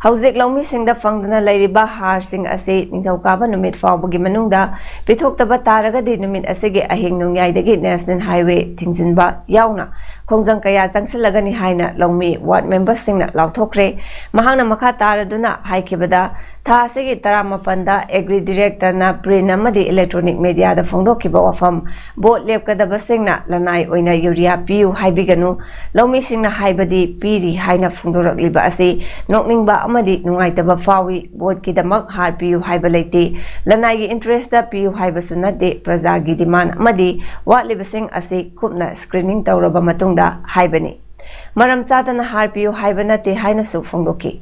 ꯍꯧꯖꯤꯛ ꯂꯧꯃꯤꯁꯤꯡꯗ ꯐꯪꯗꯨꯅ ꯂꯩꯔꯤꯕ ꯍꯥꯔꯁꯤꯡ ꯑꯁꯤ ꯅꯤꯡꯊꯧꯀꯥꯕ ꯅꯨꯃꯤꯠ ꯐꯥꯎꯕꯒꯤ ꯃꯅꯨꯡꯗ ꯄꯤꯊꯣꯛꯇꯕ ꯇꯥꯔꯒꯗꯤ ꯅꯨꯃꯤꯠ ꯑꯁꯤꯒꯤ ꯑꯍꯤꯡ ꯅꯣꯡꯌꯥꯏꯗꯒꯤ ꯅꯦꯁꯅꯦꯜ ꯍꯥꯏꯋꯦ ꯊꯤꯡꯖꯤꯟꯕ ꯌꯥꯎꯅ ꯈꯣꯡꯖꯪ ꯀꯌꯥ ꯆꯪꯁꯤꯜꯂꯒꯅꯤ ꯍꯥꯏꯅ ꯂꯧꯃꯤ ꯋꯥꯔꯗ ꯃꯦꯝꯕꯔꯁꯤꯡꯅ ꯂꯥꯎꯊꯣꯛꯈ꯭ꯔꯦ꯫ ꯃꯍꯥꯛꯅ ꯃꯈꯥ ꯇꯥꯔꯗꯨꯅ ꯍꯥꯏꯈꯤꯕꯗ, ꯊꯥ ꯑꯁꯤꯒꯤ ꯇꯔꯥꯃꯥꯄꯟꯗ ꯑꯦꯒ꯭ꯔꯤ ꯗꯤꯔꯦꯛꯇꯔꯅ ꯄ꯭ꯔꯤꯟꯠ ꯑꯃꯗꯤ ꯏꯂꯦꯛꯇ꯭ꯔꯣꯅꯤꯛ ꯃꯦꯗꯤꯌꯥꯗ ꯐꯣꯡꯗꯣꯛꯈꯤꯕ ꯋꯥꯐꯝ, ꯚꯣꯠ ꯂꯦꯞꯀꯗꯕꯁꯤꯡꯅ ꯂꯅꯥꯏ ꯑꯣꯏꯅ ꯌꯨꯔꯤꯌꯥ ꯄꯤꯌꯨ ꯍꯥꯏꯕꯤꯒꯅꯨ, ꯂꯧꯃꯤꯁꯤꯡꯅ ꯍꯥꯏꯕꯗꯤ ꯄꯤꯔꯤ ꯍꯥꯏꯅ ꯐꯣꯡꯗꯣꯔꯛꯂꯤꯕ ꯑꯁꯤ ꯅꯣꯛꯅꯤꯡꯕ ꯑꯃꯗꯤ ꯅꯨꯡꯉꯥꯏꯇꯕ ꯐꯥꯎꯏ꯫ ꯚꯣꯠꯀꯤꯗꯃꯛ ꯍꯥꯔ ꯄꯤꯌꯨ ꯍꯥꯏꯕ ꯂꯩꯇꯦ, ꯂꯅꯥꯏꯒꯤ ꯏꯟꯇꯔꯦꯁꯇ ꯄꯤꯌꯨ ꯍꯥꯏꯕꯁꯨ ꯅꯠꯇꯦ꯫ ꯄ꯭ꯔꯖꯥꯒꯤ ꯗꯤꯃꯥꯟ ꯑꯃꯗꯤ ꯋꯥꯠꯂꯤꯕꯁꯤꯡ ꯑꯁꯤ ꯀꯨꯞꯅ ꯁ꯭ꯀ꯭ꯔꯤꯅꯤꯡ ꯇꯧꯔꯕ ꯃꯇꯨꯡꯗ ꯍꯥꯏꯕꯅꯤ꯫ ꯃꯔꯝ ꯆꯥꯗꯅ ꯍꯥꯔ ꯄꯤꯌꯨ ꯍꯥꯏꯕ ꯅꯠꯇꯦ ꯍꯥꯏꯅꯁꯨ ꯐꯣꯡꯗꯣꯛꯈꯤ꯫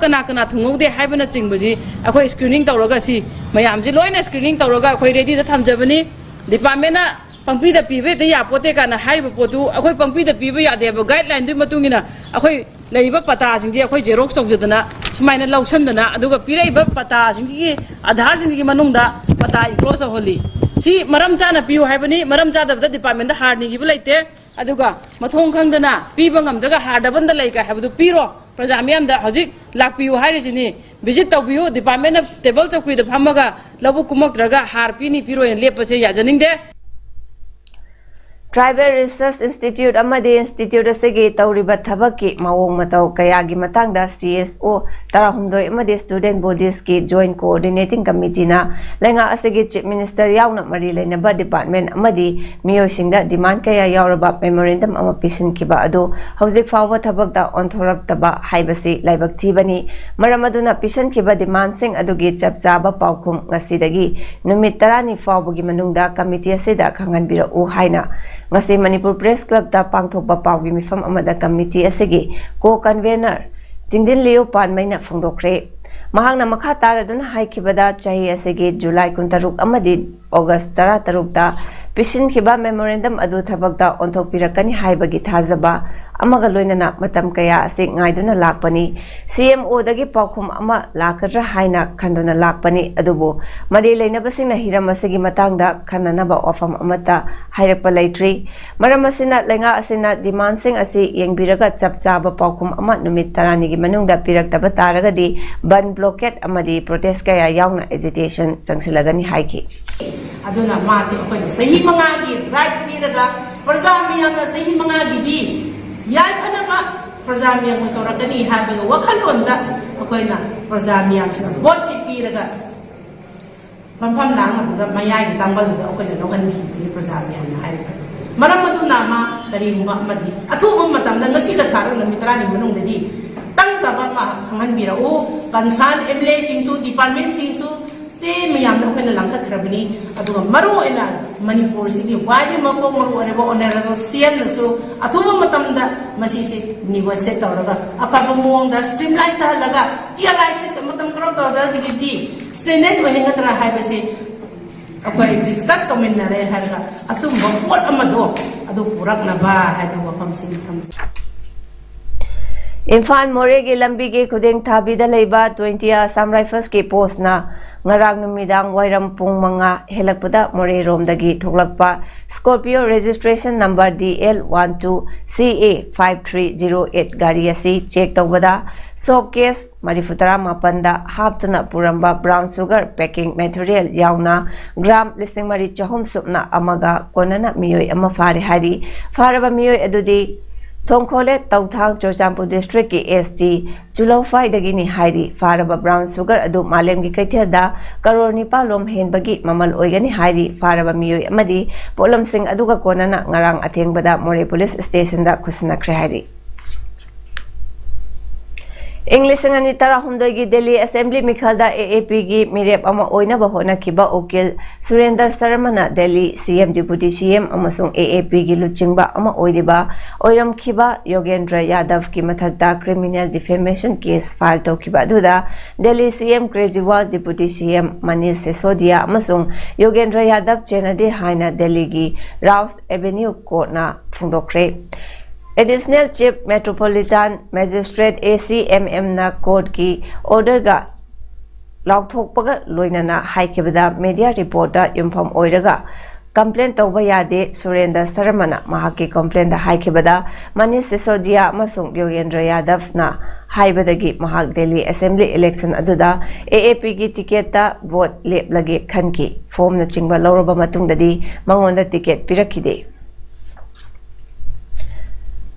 ꯀꯅꯥ ꯀꯅꯥ ꯊꯨꯡꯍꯧꯗꯦ ꯍꯥꯏꯕꯅꯆꯤꯡꯕꯁꯤ ꯑꯩꯈꯣꯏ ꯁ꯭ꯀ꯭ꯔꯤꯅꯤꯡ ꯇꯧꯔꯒ, ꯁꯤ ꯃꯌꯥꯝꯁꯤ ꯂꯣꯏꯅ ꯁ꯭ꯀ꯭ꯔꯤꯅꯤꯡ ꯇꯧꯔꯒ ꯑꯩꯈꯣꯏ ꯔꯦꯗꯤꯗ ꯊꯝꯖꯕꯅꯤ꯫ ꯗꯤꯄꯥꯔꯠꯃꯦꯟꯅ ꯄꯪꯄꯤꯗ ꯄꯤꯕ ꯍꯦꯛꯇ ꯌꯥꯄꯣꯠꯇꯦ ꯀꯥꯏꯅ ꯍꯥꯏꯔꯤꯕ ꯄꯣꯠꯇꯨ ꯑꯩꯈꯣꯏ ꯄꯪꯄꯤꯗ ꯄꯤꯕ ꯌꯥꯗꯦꯕ꯫ ꯒꯥꯏꯗꯂꯥꯏꯟꯗꯨꯒꯤ ꯃꯇꯨꯡ ꯏꯟꯅ ꯑꯩꯈꯣꯏ ꯂꯩꯔꯤꯕ ꯄꯇꯥꯁꯤꯡꯁꯦ ꯑꯩꯈꯣꯏ ꯖꯦꯔꯣꯛꯁ ꯇꯧꯖꯗꯅ, ꯁꯨꯃꯥꯏꯅ ꯂꯧꯁꯟꯗꯅ, ꯑꯗꯨꯒ ꯄꯤꯔꯛꯏꯕ ꯄꯇꯥꯁꯤꯡꯁꯤꯒꯤ ꯑꯙꯥꯔꯁꯤꯡꯁꯤꯒꯤ ꯃꯅꯨꯡꯗ ꯄꯇꯥ ꯏꯟꯀ꯭ꯂꯣꯖ ꯇꯧꯍꯜꯂꯤ꯫ ꯁꯤ ꯃꯔꯝ ꯆꯥꯅ ꯄꯤꯌꯨ ꯍꯥꯏꯕꯅꯤ꯫ ꯃꯔꯝ ꯆꯥꯗꯕꯗ ꯗꯤꯄꯥꯔꯠꯃꯦꯟꯗ ꯍꯥꯔ ꯅꯤꯈꯤꯕ ꯂꯩꯇꯦ꯫ ꯑꯗꯨꯒ ꯃꯊꯣꯡ ꯈꯪꯗꯅ ꯄꯤꯕ ꯉꯝꯗ꯭ꯔꯒ ꯍꯥꯔ ꯗꯕꯜꯗ ꯂꯩ ꯀꯥꯏ ꯍꯥꯏꯕꯗꯨ ꯄꯤꯔꯣ꯫ ꯄ꯭ꯔꯖꯥ ꯃꯤꯌꯥꯝꯗ ꯍꯧꯖꯤꯛ ꯂꯥꯛꯄꯤꯌꯨ ꯍꯥꯏꯔꯤꯁꯤꯅꯤ꯫ ꯚꯤꯖꯤꯠ ꯇꯧꯕꯤꯌꯨ, ꯗꯤꯄꯥꯔꯠꯃꯦꯟꯅ ꯇꯦꯕꯜ ꯆꯧꯀ꯭ꯔꯤꯗ ꯐꯝꯃꯒ ꯂꯧꯕꯨꯛ ꯀꯨꯝꯃꯛꯇ꯭ꯔꯒ ꯍꯥꯔ ꯄꯤꯅꯤ ꯄꯤꯔꯣꯏꯅ ꯂꯦꯞꯄꯁꯦ ꯌꯥꯖꯅꯤꯡꯗꯦ꯫ Tribal Research Institute ꯑꯃꯗꯤ institute ꯑꯁꯤꯒꯤ ꯇꯧꯔꯤꯕ ꯊꯕꯛꯀꯤ ꯃꯑꯣꯡ ꯃꯇꯧ ꯀꯌꯥꯒꯤ ꯃꯇꯥꯡꯗ C S O ꯇꯔꯥꯍꯨꯝꯗꯣꯏ ꯑꯃꯗꯤ student bodies ꯀꯤ joint coordinating committee ꯅ ꯂꯩꯉꯥꯛ ꯑꯁꯤꯒꯤ Chief Minister ꯌꯥꯎꯅ ꯃꯔꯤ ꯂꯩꯅꯕ department ꯑꯃꯗꯤ ꯃꯤꯑꯣꯏꯁꯤꯡꯗ demand ꯀꯌꯥ ꯌꯥꯎꯔꯕ memorandum ꯑꯃ ꯄꯤꯁꯤꯟꯈꯤꯕ ꯑꯗꯨ ꯍꯧꯖꯤꯛ ꯐꯥꯎꯕ ꯊꯕꯛꯇ ꯑꯣꯟꯊꯣꯔꯛꯇꯕ ꯍꯥꯏꯕꯁꯤ ꯂꯥꯏꯕꯛ ꯊꯤꯕꯅꯤ꯫ ꯃꯔꯝ ꯑꯗꯨꯅ ꯄꯤꯁꯤꯟꯈꯤꯕ demand ꯁꯤꯡ ꯑꯗꯨꯒꯤ ꯆꯞ ꯆꯥꯕ ꯄꯥꯎꯈꯨꯝ ꯉꯁꯤꯗꯒꯤ ꯅꯨꯃꯤꯠ ꯇꯔꯥꯅꯤ ꯐꯥꯎꯕꯒꯤ ꯃꯅꯨꯡꯗ committee ꯑꯁꯤꯗ ꯈꯪꯍꯟꯕꯤꯔꯛꯎ ꯍꯥꯏꯅ ꯉꯁꯤ ꯃꯅꯤꯄꯨꯔ Press Club ꯇ ꯄꯥꯡꯊꯣꯛꯄ ꯄꯥꯎꯒꯤ ꯃꯤꯐꯝ ꯑꯃꯗ committee ꯑꯁꯤꯒꯤ co-convener ꯆꯤꯡꯗꯤꯟꯂꯤꯌꯨ ꯄꯥꯟꯃꯩꯅ ꯐꯣꯡꯗꯣꯛꯈ꯭ꯔꯦ꯫ ꯃꯍꯥꯛꯅ ꯃꯈꯥ ꯇꯥꯔꯗꯨꯅ ꯍꯥꯏꯈꯤꯕꯗ, ꯆꯍꯤ ꯑꯁꯤꯒꯤ July ꯀꯨꯟꯇꯔꯨꯛ ꯑꯃꯗꯤ August ꯇꯔꯥꯇꯔꯨꯛꯇ ꯄꯤꯁꯤꯟꯈꯤꯕ memorandum ꯑꯗꯨ ꯊꯕꯛꯇ ꯑꯣꯟꯊꯣꯛꯄꯤꯔꯛꯀꯅꯤ ꯍꯥꯏꯕꯒꯤ ꯊꯥꯖꯕ ꯑꯃꯒ ꯂꯣꯏꯅꯅ ꯃꯇꯝ ꯀꯌꯥ ꯑꯁꯤ ꯉꯥꯏꯗꯨꯅ ꯂꯥꯛꯄꯅꯤ꯫ C M O ꯗꯒꯤ ꯄꯥꯎꯈꯨꯝ ꯑꯃ ꯂꯥꯛꯀꯗ꯭ꯔꯥ ꯍꯥꯏꯅ ꯈꯟꯗꯨꯅ ꯂꯥꯛꯄꯅꯤ, ꯑꯗꯨꯕꯨ ꯃꯔꯤ ꯂꯩꯅꯕꯁꯤꯡꯅ ꯍꯤꯔꯝ ꯑꯁꯤꯒꯤ ꯃꯇꯥꯡꯗ ꯈꯟꯅꯅꯕ ꯋꯥꯐꯝ ꯑꯃꯠꯇ ꯍꯥꯏꯔꯛꯄ ꯂꯩꯇ꯭ꯔꯤ꯫ ꯃꯔꯝ ꯑꯁꯤꯅ ꯂꯩꯉꯥꯛ ꯑꯁꯤꯅ demand ꯁꯤꯡ ꯑꯁꯤ ꯌꯦꯡꯕꯤꯔꯒ ꯆꯞ ꯆꯥꯕ ꯄꯥꯎꯈꯨꯝ ꯑꯃ ꯅꯨꯃꯤꯠ ꯇꯔꯥꯅꯤꯒꯤ ꯃꯅꯨꯡꯗ ꯄꯤꯔꯛꯇꯕ ꯇꯥꯔꯒꯗꯤ ꯕꯟ, blockade ꯑꯃꯗꯤ protest ꯀꯌꯥ ꯌꯥꯎꯅ agitation ꯆꯪꯁꯤꯜꯂꯒꯅꯤ ꯍꯥꯏꯈꯤ꯫ ꯑꯗꯨꯅ ꯃꯥꯁꯦ ꯑꯩꯈꯣꯏꯅ ꯆꯍꯤ ꯃꯉꯥꯒꯤ right ꯄꯤꯔꯒ ꯄ꯭ꯔꯖꯥ ꯃꯤꯌꯥꯝꯅ ꯆꯍꯤ ꯃꯉꯥꯒꯤꯗꯤ ꯌꯥꯏꯐꯅꯕ ꯄ꯭ꯔꯖꯥ ꯃꯤꯌꯥꯝꯅ ꯇꯧꯔꯛꯀꯅꯤ ꯍꯥꯏꯕꯒꯤ ꯋꯥꯈꯜꯂꯣꯟꯗ ꯑꯩꯈꯣꯏꯅ ꯄ꯭ꯔꯖꯥ ꯃꯤꯌꯥꯝꯁꯤꯅ vote ꯁꯤ ꯄꯤꯔꯒ ꯐꯝꯐꯝ ꯂꯥꯡ ꯑꯗꯨꯗ ꯃꯌꯥꯏꯒꯤ ꯇꯥꯡꯕꯜꯗꯨꯗ ꯑꯩꯈꯣꯏꯅ ꯂꯧꯍꯟꯈꯤꯕꯅꯤ ꯄ꯭ꯔꯖꯥ ꯃꯤꯌꯥꯝꯅ ꯍꯥꯏꯔꯤꯕ꯫ ꯃꯔꯝ ꯑꯗꯨꯅ ꯃꯥ ꯀꯔꯤꯒꯨꯝꯕ ꯑꯃꯗꯤ ꯑꯊꯨꯕ ꯃꯇꯝꯗ ꯉꯁꯤꯒ ꯊꯥꯔꯣ ꯅꯨꯃꯤꯠ ꯇꯔꯥꯅꯤ ꯃꯅꯨꯡꯗꯗꯤ ꯇꯪꯗꯕ ꯑꯃ ꯈꯪꯍꯟꯕꯤꯔꯛꯎ꯫ Concern M L A ꯁꯤꯡꯁꯨ, department ꯁꯤꯡꯁꯨ, ꯁꯦ ꯃꯌꯥꯝꯗ ꯑꯩꯈꯣꯏꯅ ꯂꯥꯡꯈꯠꯈ꯭ꯔꯕꯅꯤ꯫ ꯑꯗꯨꯒ ꯃꯔꯨ ꯑꯣꯏꯅ ꯃꯅꯤꯄꯨꯔꯁꯤꯒꯤ ꯈ꯭ꯋꯥꯏꯗꯒꯤ ꯃꯀꯣꯛ ꯃꯔꯨ ꯑꯣꯏꯔꯕ Honourable C M ꯅꯁꯨ ꯑꯊꯨꯕ ꯃꯇꯝꯗ ꯃꯁꯤꯁꯦ negotiate ꯇꯧꯔꯒ ꯑꯐꯕ ꯃꯑꯣꯡꯗ streamline ꯇꯥꯍꯜꯂꯒ T R I ꯁꯦ ꯃꯇꯝ ꯈꯔ ꯇꯧꯔꯒꯗꯤ stringent ꯑꯣꯏꯍꯟꯒꯗ꯭ꯔꯥ ꯍꯥꯏꯕꯁꯤ ꯑꯩꯈꯣꯏ discuss ꯇꯧꯃꯤꯟꯅꯔꯦ ꯍꯥꯏꯔꯒ ꯑꯆꯨꯝꯕ ꯄꯣꯠ ꯑꯃꯗꯣ ꯑꯗꯨ ꯄꯨꯔꯛꯅꯕ ꯍꯥꯏꯅ ꯋꯥꯐꯝꯁꯤꯡ ꯊꯝꯖꯩ꯫ ꯏꯝꯐꯥꯜ ꯃꯣꯔꯦꯒꯤ ꯂꯝꯕꯤꯒꯤ ꯈꯨꯗꯦꯡ ꯊꯥꯕꯤꯗ ꯂꯩꯕ twenty Assam Rifles ꯀꯤ post ꯅ ꯉꯔꯥꯡ ꯅꯨꯃꯤꯗꯥꯡ ꯋꯥꯏꯔꯝ ꯄꯨꯡ ꯃꯉꯥ ꯍꯦꯜꯂꯛꯄꯗ ꯃꯣꯔꯦꯔꯣꯝꯗꯒꯤ ꯊꯣꯛꯂꯛꯄ Scorpio registration number D L one two C A five three zero eight ꯒꯥꯔꯤ ꯑꯁꯤ check ꯇꯧꯕꯗ soap case ꯃꯔꯤꯐꯨ ꯇꯔꯥ ꯃꯥꯄꯟꯗ ꯍꯥꯞꯇꯨꯅ ꯄꯨꯔꯝꯕ brown sugar packing material ꯌꯥꯎꯅ gram ꯂꯤꯁꯤꯡ ꯃꯔꯤ ꯆꯍꯨꯝ ꯁꯨꯞꯅ ꯑꯃꯒ ꯀꯣꯟꯅꯅ ꯃꯤꯑꯣꯏ ꯑꯃ ꯐꯥꯔꯦ ꯍꯥꯏꯔꯤ꯫ ꯐꯥꯔꯕ ꯃꯤꯑꯣꯏ ꯑꯗꯨꯗꯤ ꯊꯣꯡꯈꯣꯂꯦ ꯇꯧꯊꯥꯡ ꯆꯨꯔꯆꯥꯟꯄꯨꯔ district ꯀꯤ S T ꯆꯨꯂꯧꯐꯥꯏꯗꯒꯤꯅꯤ ꯍꯥꯏꯔꯤ꯫ ꯐꯥꯔꯕ brown sugar ꯑꯗꯨ ꯃꯥꯂꯦꯝꯒꯤ ꯀꯩꯊꯦꯜꯗ ꯀꯔꯣꯔ ꯅꯤꯄꯥꯜ ꯔꯣꯝ ꯍꯦꯟꯕꯒꯤ ꯃꯃꯜ ꯑꯣꯏꯒꯅꯤ ꯍꯥꯏꯔꯤ꯫ ꯐꯥꯔꯕ ꯃꯤꯑꯣꯏ ꯑꯃꯗꯤ ꯄꯣꯠꯂꯝꯁꯤꯡ ꯑꯗꯨꯒ ꯀꯣꯟꯅꯅ ꯉꯔꯥꯡ ꯑꯊꯦꯡꯕꯗ ꯃꯣꯔꯦ police station ꯗ ꯈꯨꯠꯁꯤꯟꯅꯈ꯭ꯔꯦ ꯍꯥꯏꯔꯤ꯫ ꯏꯪ ꯂꯤꯁꯤꯡ ꯑꯅꯤ ꯇꯔꯥꯍꯨꯝꯗꯣꯏꯒꯤ Delhi assembly ꯃꯤꯈꯜꯗ A A P ꯒꯤ ꯃꯤꯔꯦꯞ ꯑꯃ ꯑꯣꯏꯅꯕ ꯍꯣꯠꯅꯈꯤꯕ ꯎꯀꯤꯜ ꯁꯨꯔꯦꯟꯗ꯭ꯔ ꯁꯔꯃꯅ Delhi C M, Deputy C M ꯑꯃꯁꯨꯡ A A P ꯒꯤ ꯂꯨꯆꯤꯡꯕ ꯑꯃ ꯑꯣꯏꯔꯤꯕ ꯑꯣꯏꯔꯝꯈꯤꯕ ꯌꯣꯒꯦꯟꯗ꯭ꯔ ꯌꯥꯗꯕꯀꯤ ꯃꯊꯛꯇ criminal defamation case file ꯇꯧꯈꯤꯕ ꯑꯗꯨꯗ Delhi C M Kejriwal, Deputy C M Manish ꯁꯤꯁꯣꯗꯤꯌꯥ ꯑꯃꯁꯨꯡ ꯌꯣꯒꯦꯟꯗ꯭ꯔ ꯌꯥꯗꯕ ꯆꯦꯟꯅꯗꯦ ꯍꯥꯏꯅ ꯗꯦꯜꯂꯤꯒꯤ ꯔꯥꯎꯁ avenue ꯀꯣꯔꯠꯅ ꯐꯣꯡꯗꯣꯛꯈ꯭ꯔꯦ꯫ Additional Chief Metropolitan Magistrate, A C M M ꯅ court ꯀꯤ order ꯒ ꯂꯥꯎꯊꯣꯛꯄꯒ ꯂꯣꯏꯅꯅ ꯍꯥꯏꯈꯤꯕꯗ media report ꯇ ꯌꯨꯝꯐꯝ ꯑꯣꯏꯔꯒ complain ꯇꯧꯕ ꯌꯥꯗꯦ꯫ ꯁꯨꯔꯦꯟꯗ꯭ꯔ ꯁꯔꯃꯅ ꯃꯍꯥꯛꯀꯤ complain ꯗ ꯍꯥꯏꯈꯤꯕꯗ ꯃꯅꯤꯁ ꯁꯤꯁꯣꯗꯤꯌꯥ ꯑꯃꯁꯨꯡ ꯌꯣꯒꯦꯟꯗ꯭ꯔ ꯌꯥꯗꯕꯅ ꯍꯥꯏꯕꯗꯒꯤ ꯃꯍꯥꯛ ꯗꯦꯜꯂꯤ assembly election ꯑꯗꯨꯗ A A P ꯒꯤ ticket ꯇ vote ꯂꯦꯞꯂꯒꯦ ꯈꯟꯈꯤ꯫ Form ꯅꯆꯤꯡꯕ ꯂꯧꯔꯕ ꯃꯇꯨꯡꯗꯗꯤ ꯃꯉꯣꯟꯗ ticket ꯄꯤꯔꯛꯈꯤꯗꯦ꯫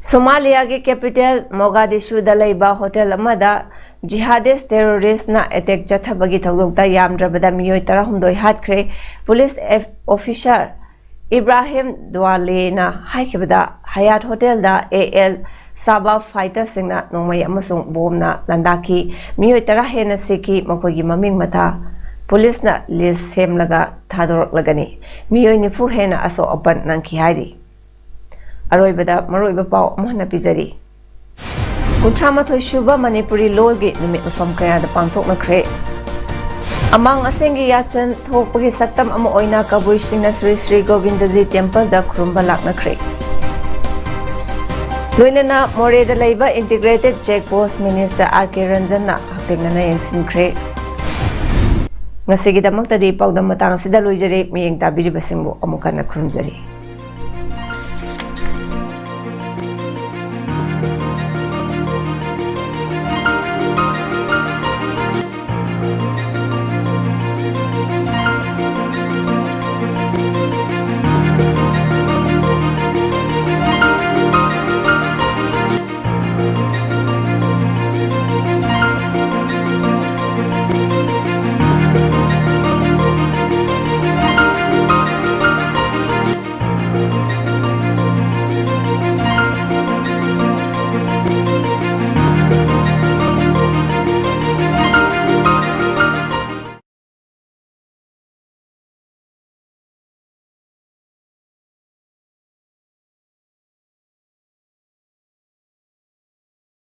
ꯁꯣꯃꯥꯂꯤꯌꯥꯒꯤ capital ꯃꯣꯒꯥꯗꯤꯁꯨꯗ ꯂꯩꯕ hotel ꯑꯃꯗ jihadist terrorist ꯅ attack ꯆꯠꯊꯕꯒꯤ ꯊꯧꯗꯣꯛꯇ ꯌꯥꯝꯗ꯭ꯔꯕꯗ ꯃꯤꯑꯣꯏ ꯇꯔꯥꯍꯨꯝꯗꯣꯏ ꯍꯥꯠꯈ꯭ꯔꯦ꯫ Police ꯑꯦꯐ-, officer ꯏꯕ꯭ꯔꯥꯍꯤꯝ ꯗ꯭ꯋꯥꯂꯦꯅ ꯍꯥꯏꯈꯤꯕꯗ, Hyatt hotel ꯗ A L Shabaab fighter ꯁꯤꯡꯅ ꯅꯣꯡꯃꯩ ꯑꯃꯁꯨꯡ ꯕꯣꯝꯅ ꯂꯥꯟꯗꯥꯈꯤ꯫ ꯃꯤꯑꯣꯏ ꯇꯔꯥ ꯍꯦꯟꯅ ꯁꯤꯈꯤ꯫ ꯃꯈꯣꯏꯒꯤ ꯃꯃꯤꯡ ꯃꯊꯥ police ꯅ list ꯁꯦꯝꯂꯒ ꯊꯥꯗꯣꯔꯛꯂꯒꯅꯤ꯫ ꯃꯤꯑꯣꯏ ꯅꯤꯐꯨ ꯍꯦꯟꯅ ꯑꯁꯣꯛ ꯑꯄꯟ ꯅꯪꯈꯤ ꯍꯥꯏꯔꯤ꯫ ꯑꯔꯣꯏꯕꯗ ꯃꯔꯨꯑꯣꯏꯕ ꯄꯥꯎ ꯑꯃꯨꯛ ꯍꯟꯅ ꯄꯤꯖꯔꯤ꯫ ꯀꯨꯟꯊ꯭ꯔꯥ ꯃꯥꯊꯣꯏ ꯁꯨꯕ ꯃꯅꯤꯄꯨꯔꯤ ꯂꯣꯜꯒꯤ ꯅꯨꯃꯤꯠ ꯃꯐꯝ ꯀꯌꯥꯗ ꯄꯥꯡꯊꯣꯛꯅꯈ꯭ꯔꯦ꯫ ꯑꯃꯥꯡ ꯑꯁꯦꯡꯒꯤ ꯌꯥꯆꯟ ꯊꯣꯛꯄꯒꯤ ꯁꯛꯇꯝ ꯑꯃ ꯑꯣꯏꯅ ꯀꯕꯨꯏꯁꯤꯡꯅ ꯁ꯭ꯔꯤ ꯁ꯭ꯔꯤ ꯒꯣꯕꯤꯟꯗꯖꯤ temple ꯗ ꯈꯨꯔꯨꯝꯕ ꯂꯥꯛꯅꯈ꯭ꯔꯦ꯫ ꯂꯣꯏꯅꯅ ꯃꯣꯔꯦꯗ ꯂꯩꯕ integrated check post minister R K ꯔꯟꯖꯟꯅ ꯍꯛꯊꯦꯡꯅꯅ ꯌꯦꯡꯁꯤꯟꯈ꯭ꯔꯦ꯫ ꯉꯁꯤꯒꯤꯗꯃꯛꯇꯗꯤ ꯄꯥꯎꯗꯝ ꯃꯇꯥꯡ ꯑꯁꯤꯗ ꯂꯣꯏꯖꯔꯦ꯫ ꯃꯤꯠꯌꯦꯡ ꯇꯥꯕꯤꯔꯤꯕꯁꯤꯡꯕꯨ ꯑꯃꯨꯛ ꯍꯟꯅ ꯈꯨꯔꯨꯝꯖꯔꯤ꯫